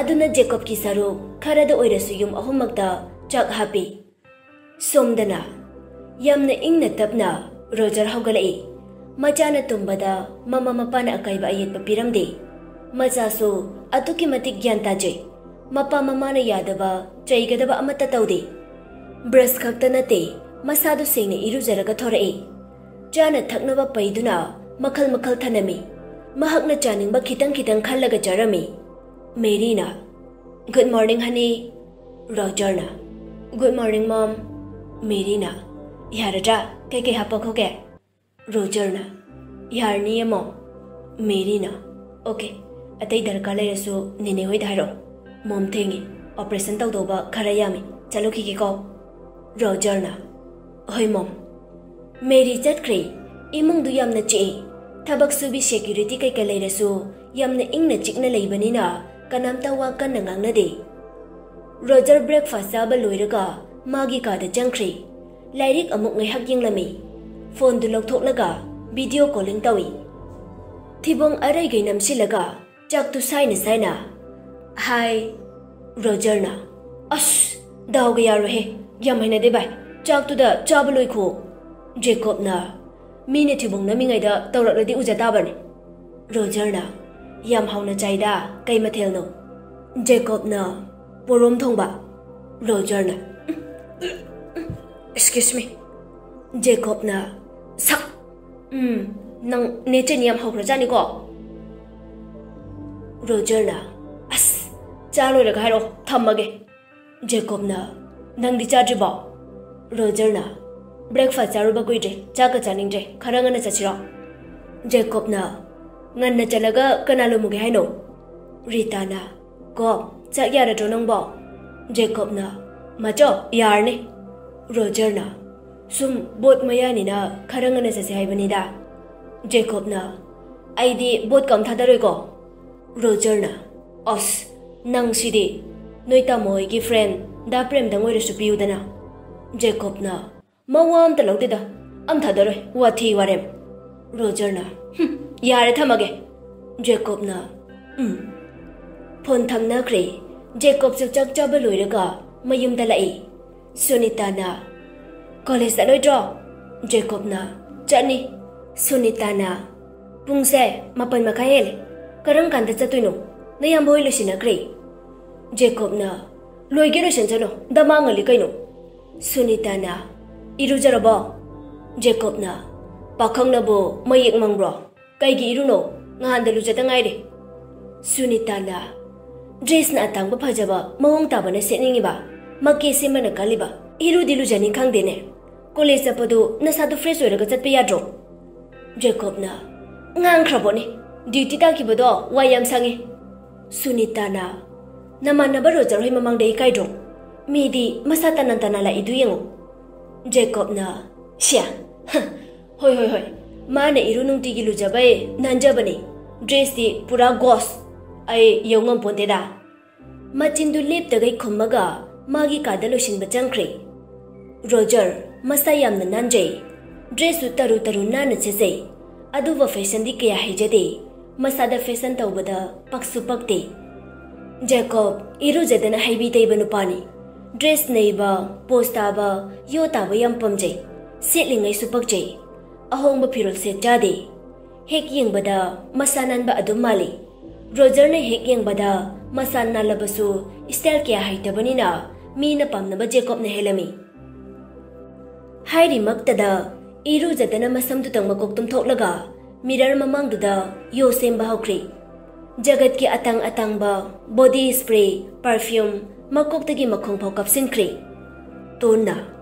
ꯑꯗꯨꯅ ꯖꯦꯀꯣꯕꯀꯤ ꯁꯔꯨꯛ ꯈꯔꯗ ꯑꯣꯏꯔꯁꯨ ꯌꯨꯝ ꯑꯍꯨꯝꯃꯛꯇ ꯆꯥꯛ ꯍꯥꯞꯄꯤ꯫ ꯁꯣꯝꯗꯅ ꯌꯥꯝꯅ ꯏꯪꯅ ꯇꯞꯅ ꯔꯣꯖꯔ ꯍꯧꯒꯠꯂꯛꯏ꯫ ꯃꯆꯥꯅ ꯇꯨꯝꯕꯗ ꯃꯃꯥ ꯃꯄꯥꯅ ꯑꯀꯥꯏꯕ ꯑꯌꯦꯠꯄ ꯄꯤꯔꯝꯗꯦ꯫ ꯃꯆꯥꯁꯨ ꯑꯗꯨꯛꯀꯤ ꯃꯇꯤꯛ ꯒ꯭ꯌꯥꯟ ꯇꯥꯖꯩ꯫ ꯃꯄꯥ ꯃꯃꯥꯅ ꯌꯥꯗꯕ, ꯆꯩꯒꯗꯕ ꯑꯃꯠꯇ ꯇꯧꯗꯦ꯫ ꯕ꯭ꯔꯁ ꯈꯛꯇ ꯅꯠꯇꯦ, ꯃꯁꯥꯗꯨ ꯁꯦꯡꯅ ꯏꯔꯨꯖꯔꯒ ꯊꯣꯔꯛꯏ꯫ ꯆꯥꯅ ꯊꯛꯅꯕ ꯄꯩꯗꯨꯅ ꯃꯈꯜ ꯃꯈꯜ ꯊꯅꯝꯃꯤ꯫ ꯃꯍꯥꯛꯅ ꯆꯥꯅꯤꯡꯕ ꯈꯤꯇꯪ ꯈꯤꯇꯪ ꯈꯜꯂꯒ ꯆꯥꯔꯝꯃꯤ꯫ ꯃꯦꯔꯤꯅ, "Good morning, honey." ꯔꯣꯖꯔꯅ, "Good morning, mom." ꯃꯦꯔꯤꯅ, "ꯌꯥꯔꯗ꯭ꯔꯥ? ꯀꯩꯀꯩ ꯍꯥꯞꯄꯛꯈꯣꯒꯦ?" ꯔꯣꯖꯔꯅ, "ꯌꯥꯔꯅꯤꯌꯦ, mom." ꯃꯦꯔꯤꯅ, "Okay, ꯑꯇꯩ ꯗꯔꯀꯥꯔ ꯂꯩꯔꯁꯨ ꯅꯦꯅꯦ ꯍꯣꯏꯗ ꯍꯥꯏꯔꯛꯑꯣ꯫ Mom ꯊꯦꯡꯉꯦ, operation ꯇꯧꯗꯧꯕ ꯈꯔ ꯌꯥꯝꯃꯤ, ꯆꯠꯂꯨꯈꯤꯒꯦꯀꯣ?" ꯔꯣꯖꯔꯅ, "ꯍꯣꯏ, mom." ꯃꯦꯔꯤ ꯆꯠꯈ꯭ꯔꯦ꯫ ꯏꯃꯨꯡꯗꯨ ꯌꯥꯝꯅ ꯆꯤꯛꯏ꯫ ꯊꯕꯛ ꯁꯨꯕꯤ, security ꯀꯩꯀꯩ ꯂꯩꯔꯁꯨ ꯌꯥꯝꯅ ꯏꯪꯅ ꯆꯤꯛꯅ ꯂꯩꯕꯅꯤꯅ ꯀꯅꯥꯝꯇ ꯋꯥ ꯀꯟꯅ ꯉꯥꯡꯅꯗꯦ꯫ ꯔꯣꯖꯔ breakfast ꯆꯥꯕ ꯂꯣꯏꯔꯒ ꯃꯥꯒꯤ ꯀꯥꯗ ꯆꯪꯈ꯭ꯔꯦ꯫ ꯂꯥꯏꯔꯤꯛ ꯑꯃꯨꯛ ꯉꯥꯏꯍꯥꯛ ꯌꯦꯡꯂꯝꯃꯤ꯫ Phoneꯗꯨ ꯂꯧꯊꯣꯛꯂꯒ video calling ꯇꯧꯏ꯫ ꯊꯤꯕꯣꯡ ꯑꯔꯩꯒꯩ ꯅꯝꯁꯤꯜꯂꯒ ꯆꯥꯛꯇꯨ ꯁꯥꯏꯅ ꯁꯥꯏꯅ, "Hi." ꯔꯣꯖꯔꯅ, "ꯑꯁ, ꯗꯥꯎꯒ ꯌꯥꯔꯣꯏꯍꯦ꯫ ꯌꯥꯝ ꯍꯩꯅꯗꯦ ꯚꯥꯏ꯫ ꯆꯥꯛꯇꯨꯗ ꯆꯥꯕ ꯂꯣꯏꯈꯣ." ꯖꯦꯀꯣꯕꯅ, "ꯃꯤꯅ ꯊꯤꯕꯣꯡ ꯅꯝꯃꯤꯉꯩꯗ ꯇꯧꯔꯛꯂꯗꯤ ꯎꯖ ꯇꯥꯕꯅꯤ꯫" ꯔꯣꯖꯔꯅ, "ꯌꯥꯝ ꯍꯥꯎꯅ ꯆꯥꯏꯗ꯫ ꯀꯩ ꯃꯊꯦꯜꯅꯣ?" ꯖꯦꯀꯣꯕꯅ, "ꯄꯣꯔꯣꯝ ꯊꯣꯡꯕ꯫" ꯔꯣꯖꯔꯅ, "Excuse me." ꯖꯦꯀꯣꯕꯅ, "ꯁꯛ, ꯎꯝ, ꯅꯪ ꯅꯦꯆꯤꯟ ꯌꯥꯝ ꯍꯧꯈ꯭ꯔꯖꯥꯠꯅꯤꯀꯣ?" ꯔꯣꯖꯔꯅ, "ꯑꯁ, ꯆꯥ ꯂꯣꯏꯔꯒ ꯍꯥꯏꯔꯛꯑꯣ, ꯊꯝꯃꯒꯦ꯫" ꯖꯦꯀꯣꯕꯅ, "ꯅꯪꯗꯤ ꯆꯥꯗ꯭ꯔꯤꯕꯣ?" ꯔꯣꯖꯔꯅ, "Breakfast ꯆꯥꯔꯨꯕ ꯀꯨꯏꯗ꯭ꯔꯤ, ꯆꯥꯛꯀ ꯆꯥꯅꯤꯡꯗ꯭ꯔꯦ, ꯈꯔ ꯉꯟꯅ ꯆꯠꯁꯤꯔꯣ?" ꯖꯦꯀꯣꯕꯅ, "ꯉꯟꯅ ꯆꯠꯂꯒ ꯀꯅꯥ ꯂꯨꯝꯃꯨꯒꯦ ꯍꯥꯏꯅꯣ?" ꯔꯤꯇꯥꯅ, "ꯀꯣ, ꯆꯥꯛ ꯌꯥꯔꯗ꯭ꯔꯣ ꯅꯪꯕꯣ?" ꯖꯦꯀꯣꯕꯅ, "ꯃꯆꯧ, ꯌꯥꯔꯅꯤ꯫" ꯔꯣꯖꯔꯅ, "ꯁꯨꯝ boat ꯃꯌꯥꯅꯤꯅ ꯈꯔ ꯉꯟꯅ ꯆꯠꯁꯦ ꯍꯥꯏꯕꯅꯤꯗ꯫" ꯖꯦꯀꯣꯕꯅ, "ꯑꯩꯗꯤ boat ꯀꯝ ꯊꯥꯗꯔꯣꯏꯀꯣ꯫" ꯔꯣꯖꯔꯅ, "ꯑꯁ, ꯅꯪ ꯁꯤꯗꯤ꯫ ꯅꯣꯏ ꯇꯥꯃꯣ ꯍꯣꯏꯒꯤ friend ꯗꯥ ꯄ꯭ꯔꯦꯝꯗꯪ ꯑꯣꯏꯔꯁꯨ ꯄꯤꯌꯨꯗꯅ꯫" ꯖꯦꯀꯣꯕꯅ, "ꯃꯋꯥ ꯑꯝꯇ ꯂꯧꯗꯦꯗ, ꯑꯝ ꯊꯥꯗꯔꯣꯏ, ꯋꯥꯊꯤ ꯋꯥꯔꯦꯝ꯫" ꯔꯣꯖꯔꯅ, "ꯍꯨꯝ, "ꯌꯥꯔꯦ, ꯊꯝꯃꯒꯦ꯫" ꯖꯦꯀꯣꯕꯅ "ꯎꯝ꯫" ꯐꯣꯟ ꯊꯝꯅꯈ꯭ꯔꯦ꯫ ꯖꯦꯀꯣꯕꯁꯨ ꯆꯥꯛ ꯆꯥꯕ ꯂꯣꯏꯔꯒ ꯃꯌꯨꯝꯗ ꯂꯥꯛꯏ꯫ ꯁꯨꯅꯤꯇꯥꯅ, "ꯀꯣꯂꯦꯖ ꯆꯠꯂꯣꯏꯗ꯭ꯔꯣ?" ꯖꯦꯀꯣꯕꯅ, "ꯆꯠꯅꯤ꯫" ꯁꯨꯅꯤꯇꯥꯅ, "ꯄꯨꯡꯁꯦ ꯃꯥꯄꯟ ꯃꯈꯥꯏ ꯍꯦꯜꯂꯦ꯫ ꯀꯔꯝ ꯀꯥꯟꯗ ꯆꯠꯇꯣꯏꯅꯣ? ꯅꯌꯥꯝꯕ ꯍꯣꯏ ꯂꯣꯏꯁꯤꯟꯅꯈ꯭ꯔꯦ꯫" ꯖꯦꯀꯣꯕꯅ, "ꯂꯣꯏꯒꯦ ꯂꯣꯏꯁꯤꯟꯁꯅꯨ, ꯗꯃꯥꯡ ꯉꯜꯂꯤ ꯀꯩꯅꯣ꯫" ꯁꯨꯅꯤꯇꯥꯅ, "ꯏꯔꯨꯖꯔꯕꯣ?" ꯖꯦꯀꯣꯕꯅ, "ꯄꯥꯈꯪꯅꯕꯨ ꯃꯌꯦꯛ ꯃꯪꯕ꯭ꯔꯣ? ꯀꯩꯒꯤ ꯏꯔꯨꯅꯣ? ꯉꯍꯥꯟꯗ ꯂꯨꯖꯗ ꯉꯥꯏꯔꯤ꯫" ꯁꯨꯅꯤꯇꯥꯅ, "ꯗ꯭ꯔꯦꯁꯅ ꯑꯇꯥꯡꯕ ꯐꯖꯕ ꯃꯑꯣꯡ ꯇꯥꯕꯅ ꯁꯦꯠꯅꯤꯡꯉꯤꯕ, ꯃꯀꯦ ꯁꯦꯝꯕꯅ ꯀꯜꯂꯤꯕ, ꯏꯔꯨꯗꯤ ꯂꯨꯖꯅꯤꯡ ꯈꯪꯗꯦꯅꯦ꯫ ꯀꯣꯂꯦꯖ ꯆꯠꯄꯗꯨ ꯅꯁꯥꯗꯣ ꯐ꯭ꯔꯦꯁ ꯑꯣꯏꯔꯒ ꯆꯠꯄ ꯌꯥꯗ꯭ꯔꯣ?" ꯖꯦꯀꯣꯕꯅ, "ꯉꯥꯡꯈ꯭ꯔꯕꯣꯅꯦ, ꯗ꯭ꯌꯨꯇꯤ ꯇꯥꯈꯤꯕꯗꯣ ꯋꯥ ꯌꯥꯝ ꯁꯪꯉꯦ꯫" ꯁꯨꯅꯤꯇꯥꯅ, "ꯅꯃꯥꯟꯅꯕ ꯔꯣꯖꯔ ꯍꯣꯏ ꯃꯃꯥꯡꯗ ꯏꯀꯥꯏꯗ꯭ꯔꯣ? ꯃꯤꯗꯤ ꯃꯁꯥ ꯇꯅꯥꯟ ꯇꯅꯥꯟ ꯂꯥꯛꯏꯗꯨ ꯌꯦꯡꯉꯨ꯫" ꯖꯦꯀꯣꯕꯅ, "ꯁ꯭ꯌꯥ, ꯍ, ꯍꯣꯏ, ꯍꯣꯏ, ꯍꯣꯏ꯫ ꯃꯥꯅ ꯏꯔꯨ ꯅꯨꯡꯇꯤꯒꯤ ꯂꯨꯖꯕꯩ ꯅꯥꯟꯖꯕꯅꯦ꯫ ꯗ꯭ꯔꯦꯁꯇꯤ ꯄꯨꯔꯥ ꯒꯣꯁ꯫ ꯑꯩ ꯌꯧ ꯉꯝꯄꯣꯟꯇꯦꯗ꯫" ꯃꯆꯤꯟꯗꯨ ꯂꯦꯞꯇꯒꯩ ꯈꯨꯝꯃꯒ ꯃꯥꯒꯤ ꯀꯥꯗ ꯂꯣꯏꯁꯤꯟꯕ ꯆꯪꯈ꯭ꯔꯦ꯫ ꯔꯣꯖꯔ ꯃꯁꯥ ꯌꯥꯝꯅ ꯅꯥꯟꯖꯩ꯫ ꯗ꯭ꯔꯦꯁꯁꯨ ꯇꯔꯨ ꯇꯔꯨ ꯅꯥꯟꯅ ꯁꯦꯠꯆꯩ꯫ ꯑꯗꯨꯕꯨ ꯐꯦꯁꯟꯗꯤ ꯀꯌꯥ ꯍꯩꯖꯗꯦ꯫ ꯃꯁꯥꯗ ꯐꯦꯁꯟ ꯇꯧꯕꯗ ꯄꯛꯁꯨ ꯄꯛꯇꯦ꯫ ꯖꯦꯀꯣꯕ ꯏꯔꯨꯖꯗꯅ ꯍꯩꯕꯤ ꯇꯩꯕ ꯅꯨꯄꯥꯅꯤ꯫ ꯗ꯭ꯔꯦꯁ ꯅꯩꯕ, ꯄꯣꯁ ꯇꯥꯕ, ꯌꯣ ꯇꯥꯕ ꯌꯥꯝ ꯄꯥꯝꯖꯩ꯫ ꯁꯦꯠꯂꯤꯉꯩꯁꯨ ꯄꯛꯆꯩ꯫ ꯑꯍꯣꯡꯕ ꯐꯤꯔꯣꯜ ꯁꯦꯠ ꯆꯥꯗꯦ꯫ ꯍꯦꯛ ꯌꯦꯡꯕꯗ ꯃꯁꯥ ꯅꯥꯟꯕ ꯑꯗꯨꯝ ꯃꯥꯜꯂꯤ꯫ ꯔꯣꯖꯔꯅ ꯍꯦꯛ ꯌꯦꯡꯕꯗ ꯃꯁꯥ ꯅꯥꯜꯂꯕꯁꯨ ꯁ꯭ꯇꯥꯏꯜ ꯀꯌꯥ ꯍꯩꯇꯕꯅꯤꯅ ꯃꯤꯅ ꯄꯥꯝꯅꯕ ꯖꯦꯀꯣꯕꯅ ꯍꯦꯜꯂꯝꯃꯤ꯫ ꯍꯥꯏꯔꯤꯃꯛꯇꯗ ꯏꯔꯨꯖꯗꯅ ꯃꯁꯝꯗꯨꯇꯪ ꯃꯀꯣꯛ ꯇꯨꯝꯊꯣꯛꯂꯒ ꯃꯤꯔꯔ ꯃꯃꯥꯡꯗꯨꯗ ꯌꯣ ꯁꯦꯝꯕ ꯍꯧꯈ꯭ꯔꯦ꯫ ꯖꯒꯠꯀꯤ ꯑꯇꯥꯡ ꯑꯇꯥꯡꯕ ꯕꯣꯗꯤ ꯁ꯭ꯄ꯭ꯔꯦ, ꯄꯔꯐ꯭ꯌꯨꯝ, ꯃꯀꯣꯛꯇꯒꯤ ꯃꯈꯣꯡ ꯐꯥꯎ ꯀꯥꯞꯁꯤꯟꯈ꯭ꯔꯦ꯫ ꯇꯣꯟꯅ,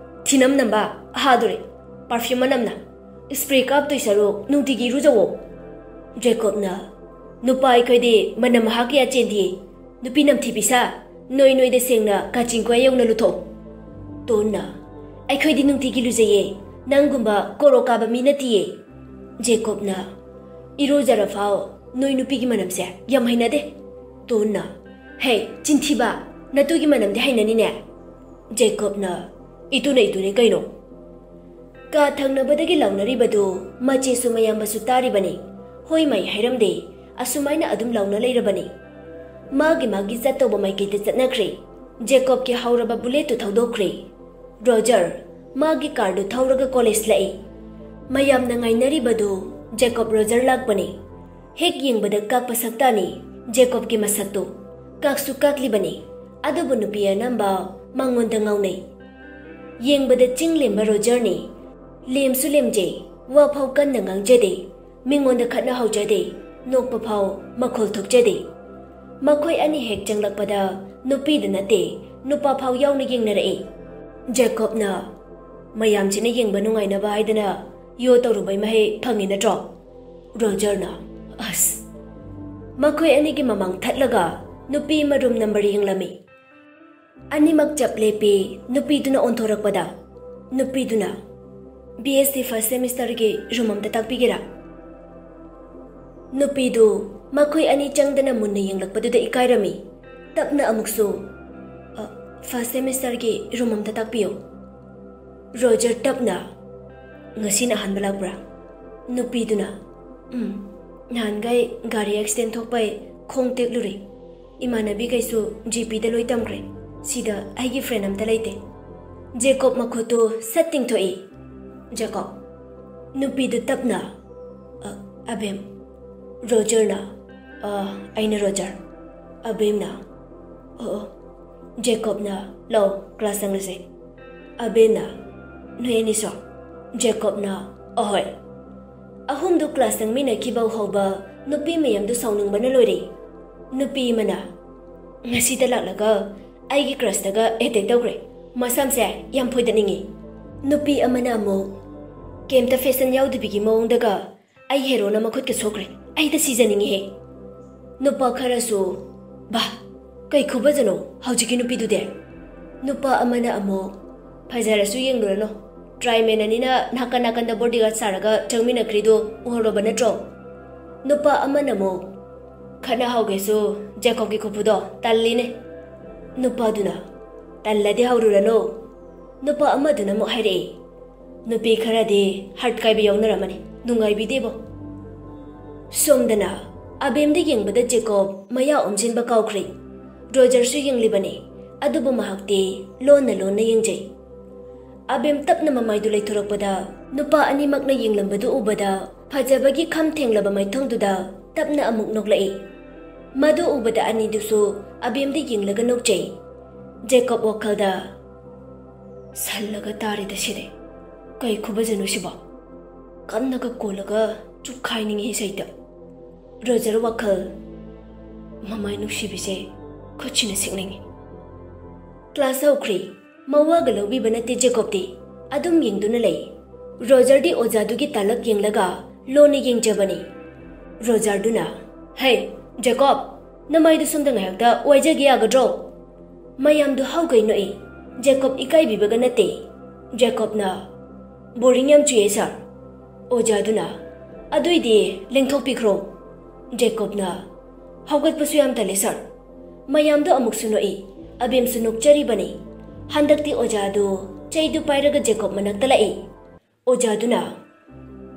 "ꯊꯤꯅꯝ ꯅꯝꯕ, ꯑꯍꯥꯗꯣꯔꯦ, ꯄꯔꯐ꯭ꯌꯨꯝ ꯃꯅꯝꯅ꯫ ꯁ꯭ꯄ꯭ꯔꯦ ꯀꯥꯞꯇꯣꯏ ꯁꯔꯨꯛ ꯅꯨꯡꯇꯤꯒꯤ ꯏꯔꯨꯖꯧꯋꯣ꯫" ꯖꯦꯀꯣꯕꯅ, "ꯅꯨꯄꯥ ꯑꯩꯈꯣꯏꯗꯤ ꯃꯅꯝ ꯃꯍꯥ ꯀꯌꯥ ꯆꯦꯟꯗꯤꯌꯦ꯫ ꯅꯨꯄꯤ ꯅꯝꯊꯤ ꯄꯤꯁꯥ, ꯅꯣꯏ ꯅꯣꯏꯗ ꯁꯦꯡꯅ ꯀꯥꯆꯤꯟ ꯀꯣꯌꯥ ꯌꯧꯅ ꯂꯨꯊꯣꯛꯎ꯫" ꯇꯣꯟꯅ, "ꯑꯩꯈꯣꯏꯗꯤ ꯅꯨꯡꯇꯤꯒꯤ ꯂꯨꯖꯩꯌꯦ, ꯅꯪꯒꯨꯝꯕ ꯀꯣꯔꯣ ꯀꯥꯕ ꯃꯤ ꯅꯠꯇꯤꯌꯦ꯫" ꯖꯦꯀꯣꯕꯅ, "ꯏꯔꯨꯖꯔꯐꯥꯎ ꯅꯣꯏ ꯅꯨꯄꯤꯒꯤ ꯃꯅꯝꯁꯦ ꯌꯥꯝ ꯍꯩꯅꯗꯦ꯫" ꯇꯣꯟꯅ, "ꯍꯦ, ꯆꯤꯟꯊꯤꯕ, ꯅꯇꯨꯒꯤ ꯃꯅꯝꯗꯤ ꯍꯩꯅꯅꯤꯅꯦ꯫" ꯖꯦꯀꯣꯕꯅ, "ꯏꯇꯨꯅ ꯏꯇꯨꯅꯤ ꯀꯩꯅꯣ꯫" ꯀꯥ ꯊꯪꯅꯕꯗꯒꯤ ꯂꯥꯎꯅꯔꯤꯕꯗꯨ ꯃꯆꯦꯁꯨ ꯃꯌꯥꯝꯕꯁꯨ ꯇꯥꯔꯤꯕꯅꯤ꯫ ꯍꯣꯏ ꯃꯥꯏ ꯍꯥꯏꯔꯝꯗꯦ꯫ ꯑꯁꯨꯃꯥꯏꯅ ꯑꯗꯨꯝ ꯂꯥꯎꯅ ꯂꯩꯔꯕꯅꯤ꯫ ꯃꯥꯒꯤ ꯃꯥꯒꯤ ꯆꯠꯇꯧꯕ ꯃꯥꯏꯀꯩꯗ ꯆꯠꯅꯈ꯭ꯔꯦ꯫ ꯖꯦꯀꯣꯕꯀꯤ ꯍꯧꯔꯕ ꯕꯨꯂꯦꯠꯇꯨ ꯊꯧꯗꯣꯛꯈ꯭ꯔꯦ꯫ ꯔꯣꯖꯔ, ꯃꯥꯒꯤ ꯀꯥꯔꯗꯨ ꯊꯧꯔꯒ ꯀꯣꯂꯦꯖ ꯂꯥꯛꯏ꯫ ꯃꯌꯥꯝꯅ ꯉꯥꯏꯅꯔꯤꯕꯗꯨ ꯖꯦꯀꯣꯕ ꯔꯣꯖꯔ ꯂꯥꯛꯄꯅꯤ꯫ ꯍꯦꯛ ꯌꯦꯡꯕꯗ ꯀꯥꯛꯄ ꯁꯛꯇꯥꯅꯤ ꯖꯦꯀꯣꯕꯀꯤ ꯃꯁꯛꯇꯨ꯫ ꯀꯥꯛꯁꯨ ꯀꯥꯛꯂꯤꯕꯅꯤ꯫ ꯑꯗꯨꯕꯨ ꯅꯨꯄꯤ ꯑꯅꯝꯕ ꯃꯉꯣꯟꯗ ꯉꯥꯎꯅꯩ꯫ ꯌꯦꯡꯕꯗ ꯆꯤꯡ ꯂꯦꯝꯕ ꯔꯣꯖꯔꯅꯤ꯫ ꯂꯦꯝꯁꯨ ꯂꯦꯝꯖꯩ, ꯋꯥꯐꯥꯎ ꯀꯟꯅ ꯉꯥꯡꯖꯗꯦ꯫ ꯃꯤꯉꯣꯟꯗ ꯈꯠꯅ ꯍꯧꯖꯗꯦ, ꯅꯣꯛꯄ ꯐꯥꯎ ꯃꯈꯣꯜ ꯊꯣꯛꯆꯗꯦ꯫ ꯃꯈꯣꯏ ꯑꯅꯤ ꯍꯦꯛ ꯆꯪꯂꯛꯄꯗ ꯅꯨꯄꯤꯗ ꯅꯠꯇꯦ, ꯅꯨꯄꯥ ꯐꯥꯎ ꯌꯥꯎꯅ ꯌꯦꯡꯅꯔꯛꯏ꯫ ꯖꯦꯀꯣꯕꯅ, "ꯃꯌꯥꯝꯁꯤꯅ ꯌꯦꯡꯕ ꯅꯨꯡꯉꯥꯏꯅꯕ ꯍꯥꯏꯗꯅ ꯌꯣ ꯇꯧꯔꯨꯕꯩ ꯃꯍꯩ ꯐꯪꯉꯤ ꯅꯠꯇ꯭ꯔꯣ?" ꯔꯣꯖꯔꯅ, "ꯑꯁ!" ꯃꯈꯣꯏ ꯑꯅꯤꯒꯤ ꯃꯃꯥꯡ ꯊꯠꯂꯒ ꯅꯨꯄꯤ ꯑꯃ ꯔꯨꯝ ꯅꯝꯕꯔ ꯌꯦꯡꯂꯝꯃꯤ꯫ ꯑꯅꯤꯃꯛ ꯆꯞ ꯂꯦꯞꯄꯤ꯫ ꯅꯨꯄꯤꯗꯨꯅ ꯑꯣꯟꯊꯣꯔꯛꯄꯗ, ꯅꯨꯄꯤꯗꯨꯅ, "ꯕꯤ ꯑꯦꯁ ꯁꯤ ꯐꯥꯔꯁ ꯁꯦꯃꯤꯁꯇꯔꯒꯤ ꯔꯨꯝ ꯑꯝꯇ ꯇꯥꯛꯄꯤꯒꯦꯔꯥ?" ꯅꯨꯄꯤꯗꯨ ꯃꯈꯣꯏ ꯑꯅꯤ ꯆꯪꯗꯅ ꯃꯨꯟꯅ ꯌꯦꯡꯂꯛꯄꯗꯨꯗ ꯏꯀꯥꯏꯔꯝꯃꯤ꯫ ꯇꯞꯅ ꯑꯃꯨꯛꯁꯨ, "ꯑ, ꯐꯥꯔꯁ ꯁꯦꯃꯤꯁꯇꯔꯒꯤ ꯔꯨꯝ ꯑꯝꯇ ꯇꯥꯛꯄꯤꯌꯨ꯫" ꯔꯣꯖꯔ ꯇꯞꯅ, "ꯉꯁꯤꯅ ꯑꯍꯥꯟꯕ ꯂꯥꯛꯄ꯭ꯔꯥ?" ꯅꯨꯄꯤꯗꯨꯅ, "ꯎꯝ, ꯅꯍꯥꯟꯈꯩ ꯒꯥꯔꯤ ꯑꯦꯛꯁꯤꯗꯦꯟ ꯊꯣꯛꯄꯩ ꯈꯣꯡ ꯇꯦꯛꯂꯨꯔꯦ꯫ ꯏꯃꯥꯟꯅꯕꯤꯈꯩꯁꯨ ꯖꯤ ꯄꯤꯗ ꯂꯣꯏ ꯇꯝꯈ꯭ꯔꯦ꯫ ꯁꯤꯗ ꯑꯩꯒꯤ ꯐ꯭ꯔꯦꯟ ꯑꯝꯇ ꯂꯩꯇꯦ꯫" ꯖꯦꯀꯣꯕ ꯃꯈꯨꯠꯇꯨ ꯁꯠ ꯇꯤꯡꯊꯣꯛꯏ꯫ "ꯖꯦꯀꯣꯕ꯫" ꯅꯨꯄꯤꯗꯨ ꯇꯞꯅ, "ꯑ, ꯑꯕꯦꯝ꯫" ꯔꯣꯖꯔꯅ, "ꯑ, ꯑꯩꯅ ꯔꯣꯖꯔ꯫" ꯑꯕꯦꯝꯅ, "ꯑꯣ, ꯑꯣ꯫" ꯖꯦꯀꯣꯕꯅ, "ꯂꯥꯛꯑꯣ, ꯀ꯭ꯂꯥꯁ ꯆꯪꯂꯁꯦ꯫" ꯑꯕꯦꯝꯅ, "ꯅꯣꯏ ꯑꯅꯤꯁꯨ?" ꯖꯦꯀꯣꯕꯅ, "ꯑꯍꯣꯏ꯫" ꯑꯍꯨꯝꯗꯨ ꯀ꯭ꯂꯥꯁ ꯆꯪꯃꯤꯟꯅꯈꯤꯕ ꯍꯧꯕ ꯅꯨꯄꯤ ꯃꯌꯥꯝꯗꯨ ꯁꯥꯎꯅꯤꯡꯕꯅ ꯂꯣꯏꯔꯦ꯫ ꯅꯨꯄꯤ ꯑꯃꯅ, "ꯉꯁꯤꯗ ꯂꯥꯛꯂꯒ ꯑꯩꯒꯤ ꯀ꯭ꯔꯁꯇꯒ ꯑꯦꯇꯦꯛ ꯇꯧꯈ꯭ꯔꯦ꯫ ꯃꯁꯝꯁꯦ ꯌꯥꯝ ꯐꯣꯏꯗꯠꯅꯤꯡꯉꯤ꯫" ꯅꯨꯄꯤ ꯑꯃꯅ ꯑꯃꯨꯛ, "ꯀꯩꯝꯇ ꯐꯦꯁꯟ ꯌꯥꯎꯗꯕꯤꯒꯤ ꯃꯑꯣꯡꯗꯒ ꯑꯩ ꯍꯦꯔꯣꯅ ꯃꯈꯨꯠꯀ ꯁꯣꯛꯈ꯭ꯔꯦ꯫ ꯑꯩꯗ ꯁꯤꯖꯅꯤꯡꯉꯤꯍꯦ꯫" ꯅꯨꯄꯥ ꯈꯔꯁꯨ, "ꯕꯥ, ꯀꯩ ꯈꯨꯐꯖꯅꯣ ꯍꯧꯖꯤꯛꯀꯤ ꯅꯨꯄꯤꯗꯨꯗꯤ?" ꯅꯨꯄꯥ ꯑꯃꯅ ꯑꯃꯨꯛ, "ꯐꯖꯔꯁꯨ ꯌꯦꯡꯂꯨꯔꯅꯨ, ꯇ꯭ꯔꯥꯏꯃꯦꯟ ꯑꯅꯤꯅ ꯅꯥꯀꯟ ꯅꯥꯀꯟꯗ ꯕꯣꯗꯤꯒꯥꯔꯗ ꯁꯥꯔꯒ ꯆꯪꯃꯤꯟꯅꯈ꯭ꯔꯤꯗꯣ ꯎꯍꯧꯔꯕ ꯅꯠꯇ꯭ꯔꯣ?" ꯅꯨꯄꯥ ꯑꯃꯅ ꯑꯃꯨꯛ, "ꯈꯠꯅ ꯍꯧꯒꯦꯁꯨ ꯖꯦꯀꯣꯕꯀꯤ ꯈꯨꯐꯨꯗꯣ ꯇꯜꯂꯤꯅꯦ꯫" ꯅꯨꯄꯥꯗꯨꯅ, "ꯇꯜꯂꯗꯤ ꯍꯧꯔꯨꯔꯅꯨ꯫" ꯅꯨꯄꯥ ꯑꯃꯗꯨꯅ ꯑꯃꯨꯛ ꯍꯥꯏꯔꯛꯏ, "ꯅꯨꯄꯤ ꯈꯔꯗꯤ ꯍꯥꯔꯠ ꯀꯥꯏꯕ ꯌꯥꯎꯅꯔꯝꯃꯅꯤ, ꯅꯨꯡꯉꯥꯏꯕꯤꯗꯦꯕꯣ꯫" ꯁꯣꯝꯗꯅ ꯑꯕꯦꯝꯗ ꯌꯦꯡꯕꯗ ꯖꯦꯀꯣꯕ ꯃꯌꯥ ꯑꯣꯝꯁꯤꯟꯕ ꯀꯥꯎꯈ꯭ꯔꯦ꯫ ꯔꯣꯖꯔꯁꯨ ꯌꯦꯡꯂꯤꯕꯅꯤ, ꯑꯗꯨꯕꯨ ꯃꯍꯥꯛꯇꯤ ꯂꯣꯟꯅ ꯂꯣꯟꯅ ꯌꯦꯡꯖꯩ꯫ ꯑꯕꯦꯝ ꯇꯞꯅ ꯃꯃꯥꯏꯗꯨ ꯂꯩꯊꯣꯔꯛꯄꯗ, ꯅꯨꯄꯥ ꯑꯅꯤꯃꯛꯅ ꯌꯦꯡꯂꯝꯕꯗꯨ ꯎꯕꯗ, ꯐꯖꯕꯒꯤ ꯈꯝ ꯊꯦꯡꯂꯕ ꯃꯥꯏꯊꯣꯡꯗꯨꯗ ꯇꯞꯅ ꯑꯃꯨꯛ ꯅꯣꯛꯂꯛꯏ꯫ ꯃꯗꯨ ꯎꯕꯗ ꯑꯅꯤꯗꯨꯁꯨ ꯑꯕꯦꯝꯗ ꯌꯦꯡꯂꯒ ꯅꯣꯛꯆꯩ꯫ ꯖꯦꯀꯣꯕ ꯋꯥꯈꯜꯗ, "ꯁꯜꯂꯒ ꯇꯥꯔꯦꯗ ꯁꯤꯗꯤ꯫ ꯀꯩ ꯈꯨꯕꯖꯅꯣ ꯁꯤꯕꯣ? ꯀꯟꯅꯒ ꯀꯣꯜꯂꯒ ꯆꯨꯞꯈꯥꯏꯅꯤꯡꯉꯤ ꯁꯩꯇ"꯫ ꯔꯣꯖꯔ ꯋꯥꯈꯜ, "ꯃꯃꯥꯏ ꯅꯨꯡꯁꯤꯕꯤꯁꯦ ꯈꯨꯠꯁꯤꯅ ꯁꯤꯛꯅꯤꯡꯉꯤ"꯫ ꯀ꯭ꯂꯥꯁ ꯍꯧꯈ꯭ꯔꯦ꯫ ꯃꯋꯥꯒ ꯂꯧꯕꯤꯕ ꯅꯠꯇꯦ ꯖꯦꯀꯣꯕꯇꯤ꯫ ꯑꯗꯨꯝ ꯌꯦꯡꯗꯨꯅ ꯂꯩ꯫ ꯔꯣꯖꯔꯗꯤ ꯑꯣꯖꯥꯗꯨꯒꯤ ꯇꯥꯂꯛ ꯌꯦꯡꯂꯒ ꯂꯣꯟꯅ ꯌꯦꯡꯖꯕꯅꯤ꯫ ꯔꯣꯖꯔꯗꯨꯅ, "ꯍꯦ, ꯖꯦꯀꯣꯕ, ꯅꯃꯥꯏꯗꯨ ꯁꯣꯝꯗ ꯉꯥꯏꯍꯥꯛꯇ ꯋꯥꯏꯖꯒꯦ ꯌꯥꯒꯗ꯭ꯔꯣ?" ꯃꯌꯥꯝꯗꯨ ꯍꯧꯒꯩ ꯅꯣꯛꯏ꯫ ꯖꯦꯀꯣꯕ ꯏꯀꯥꯏꯕꯤꯕꯒ ꯅꯠꯇꯦ꯫ ꯖꯦꯀꯣꯕꯅ, "ꯕꯣꯔꯤꯡ ꯌꯥꯝ ꯆꯨꯏꯌꯦ, ꯁꯥꯔ"꯫ ꯑꯣꯖꯥꯗꯨꯅ, "ꯑꯗꯨꯏꯗꯤ ꯂꯦꯡꯊꯣꯛꯄꯤꯈ꯭ꯔꯣ"꯫ ꯖꯦꯀꯣꯕꯅ, "ꯍꯧꯒꯠꯄꯁꯨ ꯌꯥꯝ ꯇꯜꯂꯦ, ꯁꯥꯔ"꯫ ꯃꯌꯥꯝꯗꯨ ꯑꯃꯨꯛꯁꯨ ꯅꯣꯛꯏ꯫ ꯑꯕꯦꯝꯁꯨ ꯅꯣꯛꯆꯔꯤꯕꯅꯤ꯫ ꯍꯟꯗꯛꯇꯤ ꯑꯣꯖꯥꯗꯨ ꯆꯩꯗꯨ ꯄꯥꯏꯔꯒ ꯖꯦꯀꯣꯕ ꯃꯅꯥꯛꯇ ꯂꯥꯛꯏ꯫ ꯑꯣꯖꯥꯗꯨꯅ,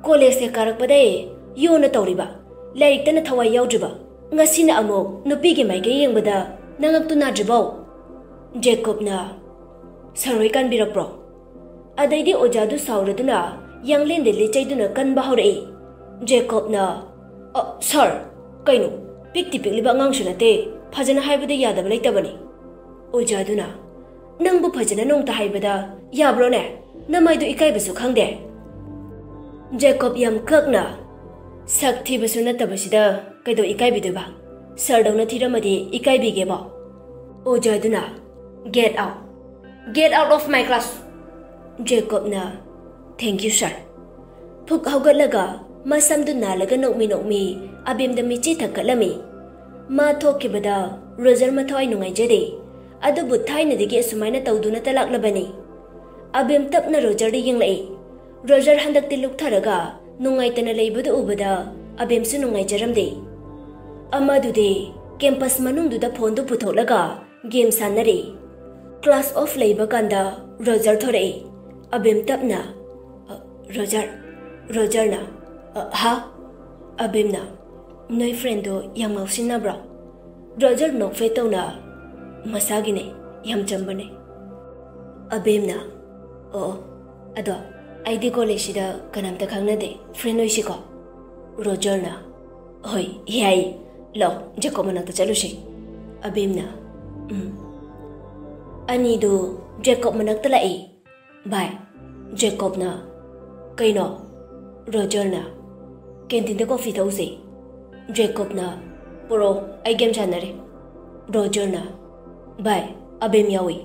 "ꯀꯣꯂꯦꯖꯇ ꯀꯥꯔꯛꯄꯗꯩ ꯌꯣꯅ ꯇꯧꯔꯤꯕ, ꯂꯥꯏꯔꯤꯛꯇꯅ ꯊꯋꯥꯏ ꯌꯥꯎꯗ꯭ꯔꯤꯕ, ꯉꯁꯤꯅ ꯑꯃꯨꯛ ꯅꯨꯄꯤꯒꯤ ꯃꯥꯏꯀꯩ ꯌꯦꯡꯕꯗ ꯅꯉꯛꯇꯨ ꯅꯥꯗ꯭ꯔꯤꯕꯧ?" ꯖꯦꯀꯣꯕꯅ, "ꯁꯥꯔ ꯍꯣꯏ ꯀꯟꯕꯤꯔꯛꯄ꯭ꯔꯣ?" ꯑꯗꯩꯗꯤ ꯑꯣꯖꯥꯗꯨ ꯁꯥꯎꯔꯗꯨꯅ ꯌꯥꯡꯂꯦꯟꯗ ꯂꯤꯆꯩꯗꯨꯅ ꯀꯟꯕ ꯍꯧꯔꯛꯏ꯫ ꯖꯦꯀꯣꯕꯅ, "ꯑ, ꯁꯥꯔ, ꯀꯩꯅꯣ? ꯄꯤꯛꯇꯤ ꯄꯤꯛꯂꯤꯕ ꯑꯉꯥꯡꯁꯨ ꯅꯠꯇꯦ, ꯐꯖꯅ ꯍꯥꯏꯕꯗ ꯌꯥꯗꯕ ꯂꯩꯇꯕꯅꯤ"꯫ ꯑꯣꯖꯥꯗꯨꯅ, "ꯅꯪꯕꯨ ꯐꯖꯅ ꯅꯣꯡꯇ ꯍꯥꯏꯕꯗ ꯌꯥꯕ꯭ꯔꯣꯅꯦ? ꯅꯃꯥꯏꯗꯨ ꯏꯀꯥꯏꯕꯁꯨ ꯈꯪꯗꯦ"꯫ ꯖꯦꯀꯣꯕ ꯌꯥꯝ ꯀꯛꯅ, "ꯁꯛ ꯊꯤꯕꯁꯨ ꯅꯠꯇꯕꯁꯤꯗ ꯀꯩꯗꯧ ꯏꯀꯥꯏꯕꯤꯗꯣꯏꯕ? ꯁꯥꯔꯗꯧꯅ ꯊꯤꯔꯝꯃꯗꯤ ꯏꯀꯥꯏꯕꯤꯒꯦꯕꯣ"꯫ ꯑꯣꯖꯥꯗꯨꯅ, "Get out! Get out of my class!" ꯖꯦꯀꯣꯕꯅ, "Thank you, sir." ꯐꯨꯛ ꯍꯧꯒꯠꯂꯒ ꯃꯁꯝꯗꯨ ꯅꯥꯜꯂꯒ ꯅꯣꯛꯃꯤ ꯅꯣꯛꯃꯤ ꯑꯕꯦꯝꯗ ꯃꯤꯠꯆꯤ ꯊꯛꯀꯠꯂꯝꯃꯤ꯫ ꯃꯥ ꯊꯣꯛꯈꯤꯕꯗ ꯔꯣꯖꯔ ꯃꯊꯋꯥꯏ ꯅꯨꯡꯉꯥꯏꯖꯗꯦ, ꯑꯗꯨꯕꯨ ꯊꯥꯏꯅꯗꯒꯤ ꯑꯁꯨꯃꯥꯏꯅ ꯇꯧꯗꯨꯅꯇ ꯂꯥꯛꯂꯕꯅꯤ꯫ ꯑꯕꯦꯝ ꯇꯞꯅ ꯔꯣꯖꯔꯗ ꯌꯦꯡꯂꯛꯏ꯫ ꯔꯣꯖꯔ ꯍꯟꯗꯛꯇꯤ ꯂꯨꯛꯊꯔꯒ ꯅꯨꯡꯉꯥꯏꯇꯅ ꯂꯩꯕꯗꯨ ꯎꯕꯗ ꯑꯕꯦꯝꯁꯨ ꯅꯨꯡꯉꯥꯏꯖꯔꯝꯗꯦ꯫ ꯑꯃꯗꯨꯗꯤ ꯀꯦꯝꯄꯁ ꯃꯅꯨꯡꯗꯨꯗ ꯐꯣꯟꯗꯨ ꯄꯨꯊꯣꯛꯂꯒ ꯒꯦꯝ ꯁꯥꯟꯅꯔꯤ꯫ ꯀ꯭ꯂꯥꯁ ꯑꯣꯐ ꯂꯩꯕ ꯀꯥꯟꯗ ꯔꯣꯖꯔ ꯊꯣꯔꯛꯏ꯫ ꯑꯕꯦꯝ ꯇꯞꯅ, "ꯑ, ꯔꯣꯖꯔ"꯫ ꯔꯣꯖꯔꯅ, "ꯑ, ꯍꯥ?" ꯑꯕꯦꯝꯅ, ꯅꯣꯏ ꯐ꯭ꯔꯦꯟꯗꯣ ꯌꯥꯝ ꯉꯥꯎꯁꯤꯟꯅꯕ꯭ꯔꯣ? ꯔꯣꯖꯔ ꯅꯣꯛꯐꯦꯠ ꯇꯧꯅ, "ꯃꯁꯥꯒꯤꯅꯦ, ꯌꯥꯝ ꯆꯝꯕꯅꯦ"꯫ ꯑꯕꯦꯝꯅ, "ꯑꯣ, ꯑꯣ, ꯑꯗꯣ ꯑꯩꯗꯤ ꯀꯣꯂꯦꯖꯁꯤꯗ ꯀꯅꯥꯝꯇ ꯈꯪꯅꯗꯦ, ꯐ꯭ꯔꯦꯟ ꯑꯣꯏꯁꯤꯀꯣ?" ꯔꯣꯖꯔꯅ, "ꯍꯣꯏ, ꯌꯥꯏ, ꯂꯥꯛꯑꯣ, ꯖꯦꯀꯣꯕ ꯃꯅꯥꯛꯇ ꯆꯠꯂꯨꯁꯤ"꯫ ꯑꯕꯦꯝꯅ, "ꯎꯝ"꯫ ꯑꯅꯤꯗꯨ ꯖꯦꯀꯣꯕ ꯃꯅꯥꯛꯇ ꯂꯥꯛꯏ꯫ "ꯚꯥꯏ, ꯖꯦꯀꯣꯕꯅ"꯫ "ꯀꯩꯅꯣ?" ꯔꯣꯖꯔꯅ, "ꯀꯦꯟꯇꯤꯟꯗ ꯀꯣꯐꯤ ꯊꯛꯎꯁꯦ"꯫ ꯖꯦꯀꯣꯕꯅ, "ꯄꯨꯔꯛꯑꯣ, ꯑꯩ ꯒꯦꯝ ꯁꯥꯟꯅꯔꯦ"꯫ ꯔꯣꯖꯔꯅ, "ꯚꯥꯏ, ꯑꯕꯦꯝ ꯌꯥꯎꯏ"꯫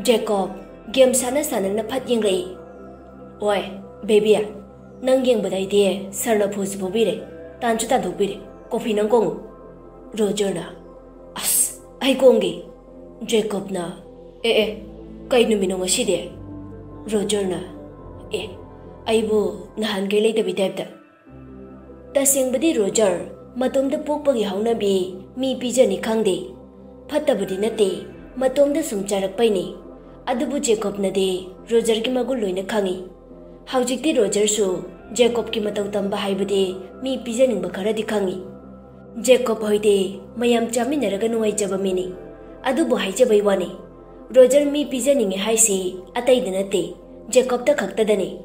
ꯖꯦꯀꯣꯕ ꯒꯦꯝ ꯁꯥꯟꯅ ꯁꯥꯟꯅꯅ ꯐꯠ ꯌꯦꯡꯂꯛꯏ꯫ "ꯑꯣꯏ, ꯕꯦꯕꯤ, ꯅꯪ ꯌꯦꯡꯕꯗ ꯑꯩꯗꯤ ꯁꯥꯔꯅ ꯐꯨꯁꯨ ꯐꯨꯕꯤꯔꯦ, ꯇꯥꯟꯁꯨ ꯇꯥꯟꯊꯣꯛꯄꯤꯔꯦ꯫ ꯀꯣꯐꯤ ꯅꯪ ꯀꯣꯡꯉꯨ"꯫ ꯔꯣꯖꯔꯅ, "ꯑꯁ, ꯑꯩ ꯀꯣꯡꯒꯦ"꯫ ꯖꯦꯀꯣꯕꯅ, "ꯑꯦ, ꯑꯦ, ꯀꯩ ꯅꯨꯃꯤꯠꯅꯣ ꯉꯁꯤꯗꯤ?" ꯔꯣꯖꯔꯅ, "ꯑꯦ, ꯑꯩꯕꯨ ꯅꯍꯥꯟꯈꯩ ꯂꯩꯇꯕꯤ ꯇꯥꯏꯞꯇ"꯫ ꯇꯁꯦꯡꯕꯗꯤ ꯔꯣꯖꯔ ꯃꯇꯣꯝꯇ ꯄꯣꯛꯄꯒꯤ ꯍꯧꯅꯕꯤ ꯃꯤ ꯄꯤꯖꯅꯤ ꯈꯪꯗꯦ꯫ ꯐꯠꯇꯕꯗꯤ ꯅꯠꯇꯦ, ꯃꯇꯣꯝꯇ ꯁꯨꯝ ꯆꯥꯔꯛꯄꯩꯅꯤ꯫ ꯑꯗꯨꯕꯨ ꯖꯦꯀꯣꯕꯅꯗꯤ ꯔꯣꯖꯔꯒꯤ ꯃꯒꯨꯟ ꯂꯣꯏꯅ ꯈꯪꯏ꯫ ꯍꯧꯖꯤꯛꯇꯤ ꯔꯣꯖꯔꯁꯨ ꯖꯦꯀꯣꯕꯀꯤ ꯃꯇꯧ ꯇꯝꯕ ꯍꯥꯏꯕꯗꯤ ꯃꯤ ꯄꯤꯖꯅꯤꯡꯕ ꯈꯔꯗꯤ ꯈꯪꯏ꯫ ꯖꯦꯀꯣꯕ ꯍꯣꯏꯗꯤ ꯃꯌꯥꯝ ꯆꯥꯃꯤꯟꯅꯔꯒ ꯅꯨꯡꯉꯥꯏꯖꯕ ꯃꯤꯅꯤ꯫ ꯑꯗꯨꯕꯨ ꯍꯥꯏꯖꯕꯩ ꯋꯥꯅꯤ, ꯔꯣꯖꯔ ꯃꯤ ꯄꯤꯖꯅꯤꯡꯉꯤ ꯍꯥꯏꯁꯤ ꯑꯇꯩꯗ ꯅꯠꯇꯦ, ꯖꯦꯀꯣꯕꯇ ꯈꯛꯇꯗꯅꯤ꯫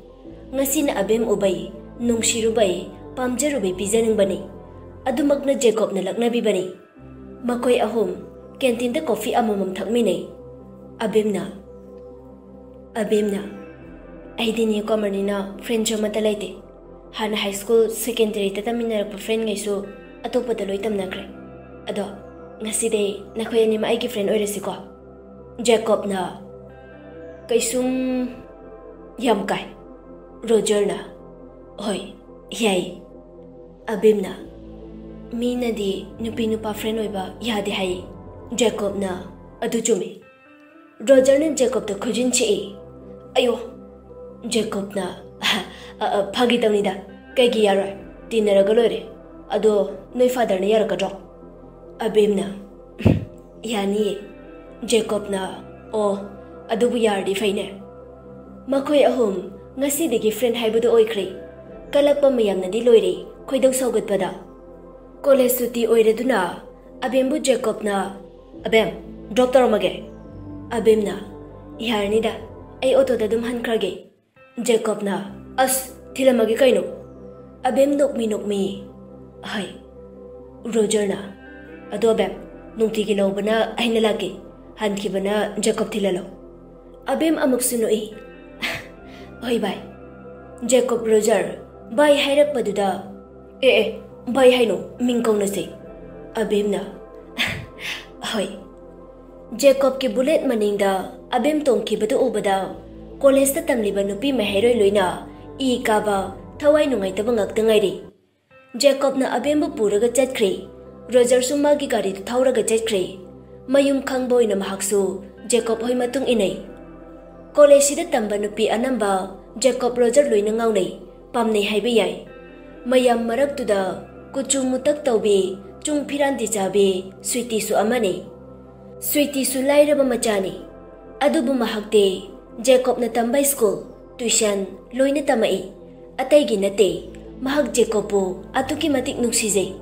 ꯉꯁꯤꯅ ꯑꯕꯦꯝ ꯎꯕꯩ, ꯅꯨꯡꯁꯤꯔꯨꯕꯩ, ꯄꯥꯝꯖꯔꯨꯕꯩ ꯄꯤꯖꯅꯤꯡꯕꯅꯤ꯫ ꯑꯗꯨꯃꯛꯅ ꯖꯦꯀꯣꯕꯅ ꯂꯛꯅꯕꯤꯕꯅꯤ꯫ ꯃꯈꯣꯏ ꯑꯍꯨꯝ ꯀꯦꯟꯇꯤꯟꯗ ꯀꯣꯐꯤ ꯑꯃꯃꯝ ꯊꯛꯃꯤꯟꯅꯩ꯫ ꯑꯕꯦꯝꯅ, "ꯑꯕꯦꯝꯅ, ꯑꯩꯗꯤ ꯅ꯭ꯌꯨ ꯀꯃꯔꯅꯤꯅ ꯐ꯭ꯔꯦꯟꯁꯨ ꯑꯃꯠꯇ ꯂꯩꯇꯦ꯫ ꯍꯥꯟꯅ ꯍꯥꯏ ꯁ꯭ꯀꯨꯜ ꯁꯦꯀꯦꯟꯗꯔꯤꯗ ꯇꯝꯃꯤꯟꯅꯔꯛꯄ ꯐ꯭ꯔꯦꯟꯈꯩꯁꯨ ꯑꯇꯣꯞꯄꯗ ꯂꯣꯏ ꯇꯝꯅꯈ꯭ꯔꯦ꯫ ꯑꯗꯣ ꯉꯁꯤꯗꯩ ꯅꯈꯣꯏ ꯑꯅꯤꯃꯛ ꯑꯩꯒꯤ ꯐ꯭ꯔꯦꯟ ꯑꯣꯏꯔꯁꯤꯀꯣ"꯫ ꯖꯦꯀꯣꯕꯅ, "ꯀꯩꯁꯨꯝ ꯌꯥꯝ ꯀꯥꯏ"꯫ ꯔꯣꯖꯔꯅ, "ꯍꯣꯏ, ꯌꯥꯏ"꯫ ꯑꯕꯦꯝꯅ, "ꯃꯤꯅꯗꯤ ꯅꯨꯄꯤ ꯅꯨꯄꯥ ꯐ꯭ꯔꯦꯟ ꯑꯣꯏꯕ ꯌꯥꯗꯦ ꯍꯥꯏ"꯫ ꯖꯦꯀꯣꯕꯅ, "ꯑꯗꯨ ꯆꯨꯝꯃꯤ"꯫ ꯔꯣꯖꯔꯅ ꯖꯦꯀꯣꯕꯇ ꯈꯨꯖꯤꯟ ꯁꯤꯛꯏ꯫ "ꯑꯌꯣ"꯫ ꯖꯦꯀꯣꯕꯅ, "ꯑ, ꯑ, ꯐꯥꯒꯤ ꯇꯧꯅꯤꯗ, ꯀꯩꯒꯤ ꯌꯥꯔꯣꯏ? ꯇꯤꯟꯅꯔꯒ ꯂꯣꯏꯔꯦ꯫ ꯑꯗꯣ ꯅꯣꯏ ꯐꯥꯗꯔꯅ ꯌꯥꯔꯛꯀꯗ꯭ꯔꯣ?" ꯑꯕꯦꯝꯅ, "ꯌꯥꯅꯤꯌꯦ"꯫ ꯖꯦꯀꯣꯕꯅ, "ꯑꯣ, ꯑꯗꯨꯕꯨ ꯌꯥꯔꯗꯤ ꯐꯩꯅꯦ"꯫ ꯃꯈꯣꯏ ꯑꯍꯨꯝ ꯉꯁꯤꯗꯒꯤ ꯐ꯭ꯔꯦꯟ ꯍꯥꯏꯕꯗꯨ ꯑꯣꯏꯈ꯭ꯔꯦ꯫ ꯀꯂꯛꯄ ꯃꯌꯥꯝꯅꯗꯤ ꯂꯣꯏꯔꯦ ꯈꯣꯏꯗꯧ ꯁꯥꯎꯒꯠꯄꯗ꯫ ꯀꯣꯂꯦꯖ ꯁꯨꯇꯤ ꯑꯣꯏꯔꯗꯨꯅ ꯑꯕꯦꯝꯕꯨ ꯖꯦꯀꯣꯕꯅ, "ꯑꯕꯦꯝ, ꯗ꯭ꯔꯣꯞ ꯇꯧꯔꯝꯃꯒꯦ꯫" ꯑꯕꯦꯝꯅ, "ꯌꯥꯔꯅꯤꯗ, ꯑꯩ ꯑꯣꯇꯣꯗ ꯑꯗꯨꯝ ꯍꯟꯈ꯭ꯔꯒꯦ꯫" ꯖꯦꯀꯣꯕꯅ, "ꯑꯁ, ꯊꯤꯜꯂꯝꯃꯒꯦ ꯀꯩꯅꯣ꯫" ꯑꯕꯦꯝ ꯅꯣꯛꯃꯤ ꯅꯣꯛꯃꯤ, "ꯍꯣꯏ꯫" ꯔꯣꯖꯔꯅ, "ꯑꯗꯣ ꯑꯕꯦꯝ, ꯅꯨꯡꯇꯤꯒꯤ ꯂꯧꯕꯅ ꯑꯩꯅ ꯂꯥꯛꯀꯦ, ꯍꯟꯈꯤꯕꯅ ꯖꯦꯀꯣꯕ ꯊꯤꯜꯍꯜꯂꯣ꯫" ꯑꯕꯦꯝ ꯑꯃꯨꯛꯁꯨ ꯅꯣꯛꯏ꯫ "ꯍꯣꯏ ꯚꯥꯏ꯫" ꯖꯦꯀꯣꯕ ꯔꯣꯖꯔ ꯚꯥꯏ ꯍꯥꯏꯔꯛꯄꯗꯨꯗ, "ꯑꯦ ꯑꯦ, ꯚꯥꯏ ꯍꯥꯏꯅꯣ, ꯃꯤꯡ ꯀꯧꯅꯁꯦ꯫" ꯑꯕꯦꯝꯅ, "ꯍꯣꯏ꯫" ꯖꯦꯀꯣꯕꯀꯤ ꯕꯨꯂꯦꯠ ꯃꯅꯤꯡꯗ ꯑꯕꯦꯝ ꯇꯣꯡꯈꯤꯕꯗꯨ ꯎꯕꯗ ꯀꯣꯂꯦꯖꯇ ꯇꯝꯂꯤꯕ ꯅꯨꯄꯤ ꯃꯍꯩꯔꯣꯏ ꯂꯣꯏꯅ ꯏ ꯀꯥꯕ, ꯊꯋꯥꯏ ꯅꯨꯡꯉꯥꯏꯇꯕ ꯉꯥꯛꯇ ꯉꯥꯏꯔꯤ꯫ ꯖꯦꯀꯣꯕꯅ ꯑꯕꯦꯝꯕꯨ ꯄꯨꯔꯒ ꯆꯠꯈ꯭ꯔꯦ꯫ ꯔꯣꯖꯔꯁꯨ ꯃꯥꯒꯤ ꯒꯥꯔꯤꯗꯨ ꯊꯧꯔꯒ ꯆꯠꯈ꯭ꯔꯦ꯫ ꯃꯌꯨꯝ ꯈꯪꯕ ꯑꯣꯏꯅ ꯃꯍꯥꯛꯁꯨ ꯖꯦꯀꯣꯕ ꯍꯣꯏ ꯃꯇꯨꯡ ꯏꯟꯅꯩ꯫ ꯀꯣꯂꯦꯖꯁꯤꯗ ꯇꯝꯕ ꯅꯨꯄꯤ ꯑꯅꯝꯕ ꯖꯦꯀꯣꯕ ꯔꯣꯖꯔ ꯂꯣꯏꯅ ꯉꯥꯎꯅꯩ, ꯄꯥꯝꯅꯩ ꯍꯥꯏꯕ ꯌꯥꯏ꯫ ꯃꯌꯥꯝ ꯃꯔꯛꯇꯨꯗ ꯀꯨꯆꯨ ꯃꯨꯇꯛ ꯇꯧꯕꯤ, ꯆꯨꯡ ꯐꯤꯔꯥꯟꯗꯤ ꯆꯥꯕꯤ ꯁ꯭ꯋꯤꯇꯤꯁꯨ ꯑꯃꯅꯤ꯫ ꯁ꯭ꯋꯤꯇꯤꯁꯨ ꯂꯥꯏꯔꯕ ꯃꯆꯥꯅꯤ꯫ ꯑꯗꯨꯕꯨ ꯃꯍꯥꯛꯇꯤ ꯖꯦꯀꯣꯕꯅ ꯇꯝꯕ ꯁ꯭ꯀꯨꯜ, ꯇ꯭ꯌꯨꯁꯟ ꯂꯣꯏꯅ ꯇꯝꯃꯛꯏ꯫ ꯑꯇꯩꯒꯤ ꯅꯠꯇꯦ, ꯃꯍꯥꯛ ꯖꯦꯀꯣꯕꯄꯨ ꯑꯗꯨꯛꯀꯤ ꯃꯇꯤꯛ ꯅꯨꯡꯁꯤꯖꯩ꯫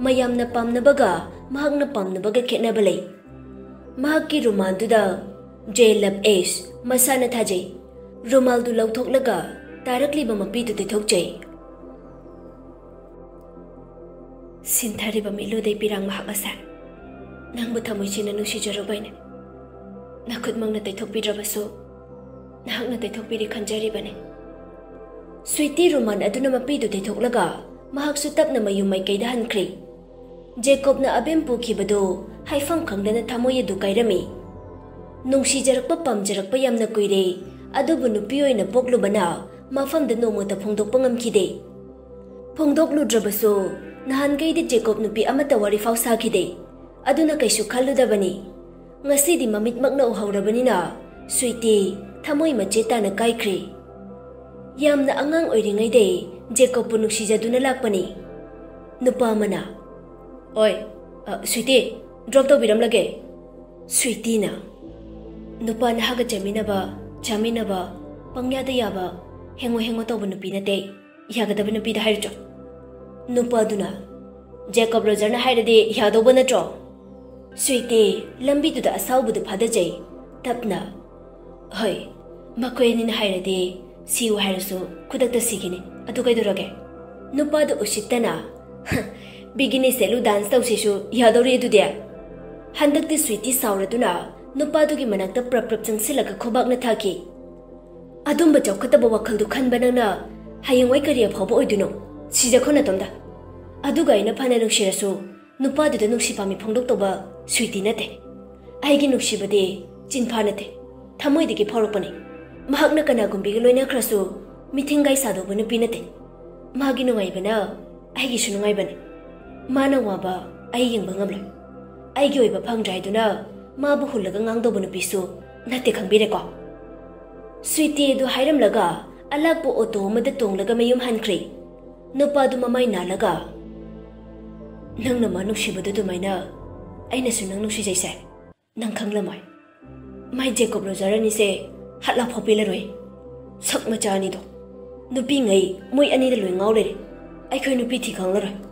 ꯃꯌꯥꯝꯅ ꯄꯥꯝꯅꯕꯒ ꯃꯍꯥꯛꯅ ꯄꯥꯝꯅꯕꯒ ꯈꯦꯠꯅꯕ ꯂꯩ꯫ ꯃꯍꯥꯛꯀꯤ ꯔꯨꯃꯥꯜꯗꯨꯗ "J love S" ꯃꯁꯥꯅ ꯊꯥꯖꯩ꯫ ꯔꯨꯃꯥꯜꯗꯨ ꯂꯧꯊꯣꯛꯂꯒ ꯇꯥꯔꯛꯂꯤꯕ ꯃꯄꯤꯗꯨ ꯇꯩꯊꯣꯛꯆꯩ꯫ "ꯁꯤꯟꯊꯔꯤꯕ ꯃꯤꯠꯂꯨꯗꯩ ꯄꯤꯔꯥꯡ ꯃꯍꯥꯛ ꯑꯁꯦ ꯅꯪꯕꯨ ꯊꯃꯣꯏ ꯁꯦꯡꯅ ꯅꯨꯡꯁꯤꯖꯔꯨꯕꯩꯅꯦ꯫ ꯅꯈꯨꯠꯃꯛꯅ ꯇꯩꯊꯣꯛꯄꯤꯗ꯭ꯔꯕꯁꯨ ꯅꯍꯥꯛꯅ ꯇꯩꯊꯣꯛꯄꯤꯔꯦ ꯈꯟꯖꯔꯤꯕꯅꯦ꯫" ꯁ꯭ꯋꯤꯇꯤ ꯔꯨꯃꯥꯟ ꯑꯗꯨꯅ ꯃꯄꯤꯗꯨ ꯇꯩꯊꯣꯛꯂꯒ ꯃꯍꯥꯛꯁꯨ ꯇꯞꯅ ꯃꯌꯨꯝ ꯃꯥꯏꯀꯩꯗ ꯍꯟꯈ꯭ꯔꯦ꯫ ꯖꯦꯀꯣꯕꯅ ꯑꯕꯦꯝ ꯄꯨꯈꯤꯕꯗꯨ ꯍꯥꯏꯐꯝ ꯈꯪꯗꯅ ꯊꯃꯣꯏ ꯑꯗꯨ ꯀꯥꯏꯔꯝꯃꯤ꯫ ꯅꯨꯡꯁꯤꯖꯔꯛꯄ, ꯄꯥꯝꯖꯔꯛꯄ ꯌꯥꯝꯅ ꯀꯨꯏꯔꯦ, ꯑꯗꯨꯕꯨ ꯅꯨꯄꯤ ꯑꯣꯏꯅ ꯄꯣꯛꯂꯨꯕꯅ ꯃꯐꯝꯗ ꯅꯣꯡꯃꯇ ꯐꯣꯡꯗꯣꯛꯄ ꯉꯝꯈꯤꯗꯦ꯫ ꯐꯣꯡꯗꯣꯛꯂꯨꯗ꯭ꯔꯕꯁꯨ ꯅꯍꯥꯟꯈꯩꯗꯤ ꯖꯦꯀꯣꯕ ꯅꯨꯄꯤ ꯑꯃꯠꯇ ꯋꯥꯔꯤ ꯐꯥꯎ ꯁꯥꯈꯤꯗꯦ꯫ ꯑꯗꯨꯅ ꯀꯩꯁꯨ ꯈꯜꯂꯨꯗꯕꯅꯤ꯫ ꯉꯁꯤꯗꯤ ꯃꯃꯤꯠꯃꯛꯅ ꯎꯍꯧꯔꯕꯅꯤꯅ ꯁ꯭ꯋꯤꯇꯤ ꯊꯃꯣꯏ ꯃꯆꯦꯠ ꯇꯥꯅ ꯀꯥꯏꯈ꯭ꯔꯦ꯫ ꯌꯥꯝꯅ ꯑꯉꯥꯡ ꯑꯣꯏꯔꯤꯉꯩꯗꯩ ꯖꯦꯀꯣꯕꯄꯨ ꯅꯨꯡꯁꯤꯖꯗꯨꯅ ꯂꯥꯛꯄꯅꯤ꯫ ꯅꯨꯄꯥ ꯑꯃꯅ, "ꯑꯣꯏ, ꯑ, ꯁ꯭ꯋꯤꯇꯤ, ꯗ꯭ꯔꯣꯞ ꯇꯧꯕꯤꯔꯝꯂꯒꯦ꯫" ꯁ꯭ꯋꯤꯇꯤꯅ, "ꯅꯨꯄꯥ ꯅꯍꯥꯒ ꯆꯠꯃꯤꯟꯅꯕ, ꯆꯥꯃꯤꯟꯅꯕ, ꯄꯪꯌꯥꯗ ꯌꯥꯕ, ꯍꯦꯡꯉꯣ ꯍꯦꯡꯉꯣ ꯇꯧꯕ ꯅꯨꯄꯤ ꯅꯠꯇꯦ꯫ ꯌꯥꯒꯗꯕ ꯅꯨꯄꯤꯗ ꯍꯥꯏꯔꯨꯆꯣ꯫" ꯅꯨꯄꯥꯗꯨꯅ, ꯖꯦꯀꯣꯕ ꯔꯣꯖꯔꯅ ꯍꯥꯏꯔꯗꯤ ꯌꯥꯗꯧꯕ ꯅꯠꯇ꯭ꯔꯣ? ꯁ꯭ꯋꯤꯇꯤ, ꯂꯝꯕꯤꯗꯨꯗ ꯑꯁꯥꯎꯕꯗꯨ ꯐꯥꯗꯖꯩ꯫ ꯇꯞꯅ, "ꯍꯣꯏ, ꯃꯈꯣꯏ ꯑꯅꯤꯅ ꯍꯥꯏꯔꯗꯤ ꯁꯤꯌꯨ ꯍꯥꯏꯔꯁꯨ ꯈꯨꯗꯛꯇ ꯁꯤꯈꯤꯅꯤ꯫ ꯑꯗꯨ ꯀꯩꯗꯧꯔꯒꯦ?" ꯅꯨꯄꯥꯗꯨ ꯎꯁꯤꯠꯇꯅ, "ꯍ, ꯕꯤꯒꯤꯅꯤ ꯁꯦꯠꯂꯨ, ꯗꯥꯟꯁ ꯇꯧꯁꯤꯁꯨ ꯌꯥꯗꯧꯔꯤ ꯑꯗꯨꯗꯤ?" ꯍꯟꯗꯛꯇꯤ ꯁ꯭ꯋꯤꯇꯤ ꯁꯥꯎꯔꯗꯨꯅ ꯅꯨꯄꯥꯗꯨꯒꯤ ꯃꯅꯥꯛꯇ ꯄ꯭ꯔꯞ ꯄ꯭ꯔꯞ ꯆꯪꯁꯤꯜꯂꯒ ꯈꯨꯕꯥꯛꯅ ꯊꯥꯈꯤ꯫ "ꯑꯗꯨꯝꯕ ꯆꯥꯎꯈꯠꯇꯕ ꯋꯥꯈꯜꯗꯨ ꯈꯟꯕ ꯅꯪꯅ ꯍꯌꯦꯡꯋꯥꯏ ꯀꯔꯤ ꯑꯐꯕ ꯑꯣꯏꯗꯣꯏꯅꯣ? ꯁꯤꯖꯈꯣ ꯅꯇꯣꯝꯗ꯫ ꯑꯗꯨꯒ ꯑꯩꯅ ꯐꯅ ꯅꯨꯡꯁꯤꯔꯁꯨ ꯅꯨꯄꯥꯗꯨꯗ ꯅꯨꯡꯁꯤ ꯄꯥꯝꯃꯤ ꯐꯣꯡꯗꯣꯛꯇꯧꯕ ꯁ꯭ꯋꯤꯇꯤ ꯅꯠꯇꯦ꯫ ꯑꯩꯒꯤ ꯅꯨꯡꯁꯤꯕꯗꯤ ꯆꯤꯟꯐꯥ ꯅꯠꯇꯦ, ꯊꯃꯣꯏꯗꯒꯤ ꯐꯥꯎꯔꯛꯄꯅꯤ꯫ ꯃꯍꯥꯛꯅ ꯀꯅꯥꯒꯨꯝꯕꯤꯒ ꯂꯣꯏꯅꯈ꯭ꯔꯁꯨ ꯃꯤꯊꯤꯡꯒꯥꯏ ꯁꯥꯗꯧꯕ ꯅꯨꯄꯤ ꯅꯠꯇꯦ꯫ ꯃꯥꯒꯤ ꯅꯨꯡꯉꯥꯏꯕꯅ ꯑꯩꯒꯤꯁꯨ ꯅꯨꯡꯉꯥꯏꯕꯅꯤ꯫ ꯃꯥꯅ ꯋꯥꯕ ꯑꯩ ꯌꯦꯡꯕ ꯉꯝꯂꯣꯏ꯫ ꯑꯩꯒꯤ ꯑꯣꯏꯕ ꯐꯪꯗ꯭ꯔꯦ ꯍꯥꯏꯗꯨꯅ ꯃꯥꯕꯨ ꯍꯨꯜꯂꯒ ꯉꯥꯡꯗꯧꯕ ꯅꯨꯄꯤꯁꯨ ꯅꯠꯇꯦ, ꯈꯪꯕꯤꯔꯦꯀꯣ?" ꯁ꯭ꯋꯤꯇꯤ ꯑꯗꯨ ꯍꯥꯏꯔꯝꯂꯒ ꯑꯂꯥꯛꯄ ꯑꯣꯇꯣ ꯑꯃꯗ ꯇꯣꯡꯂꯒ ꯃꯌꯨꯝ ꯍꯟꯈ꯭ꯔꯦ꯫ ꯅꯨꯄꯥꯗꯨ ꯃꯃꯥꯏ ꯅꯥꯜꯂꯒ, "ꯅꯪꯅ ꯃꯥ ꯅꯨꯡꯁꯤꯕꯗꯨ ꯑꯗꯨꯃꯥꯏꯅ ꯑꯩꯅꯁꯨ ꯅꯪ ꯅꯨꯡꯁꯤꯖꯩꯁꯦ ꯅꯪ ꯈꯪꯂꯝꯃꯣꯏ꯫ ꯃꯥꯏ ꯖꯦꯀꯣꯕ ꯔꯣꯖꯔ ꯑꯅꯤꯁꯦ ꯍꯠꯂꯥ ꯐꯥꯎ ꯄꯦꯜꯂꯔꯣꯏ꯫ ꯁꯛ ꯃꯆꯥ ꯑꯅꯤꯗꯣ꯫ ꯅꯨꯄꯤꯉꯩ ꯃꯣꯏ ꯑꯅꯤꯗ ꯂꯣꯏ ꯉꯥꯎ ꯂꯩꯔꯦ꯫ ꯑꯩꯈꯣꯏ ꯅꯨꯄꯤ ꯊꯤ ꯈꯪꯂꯔꯣꯏ꯫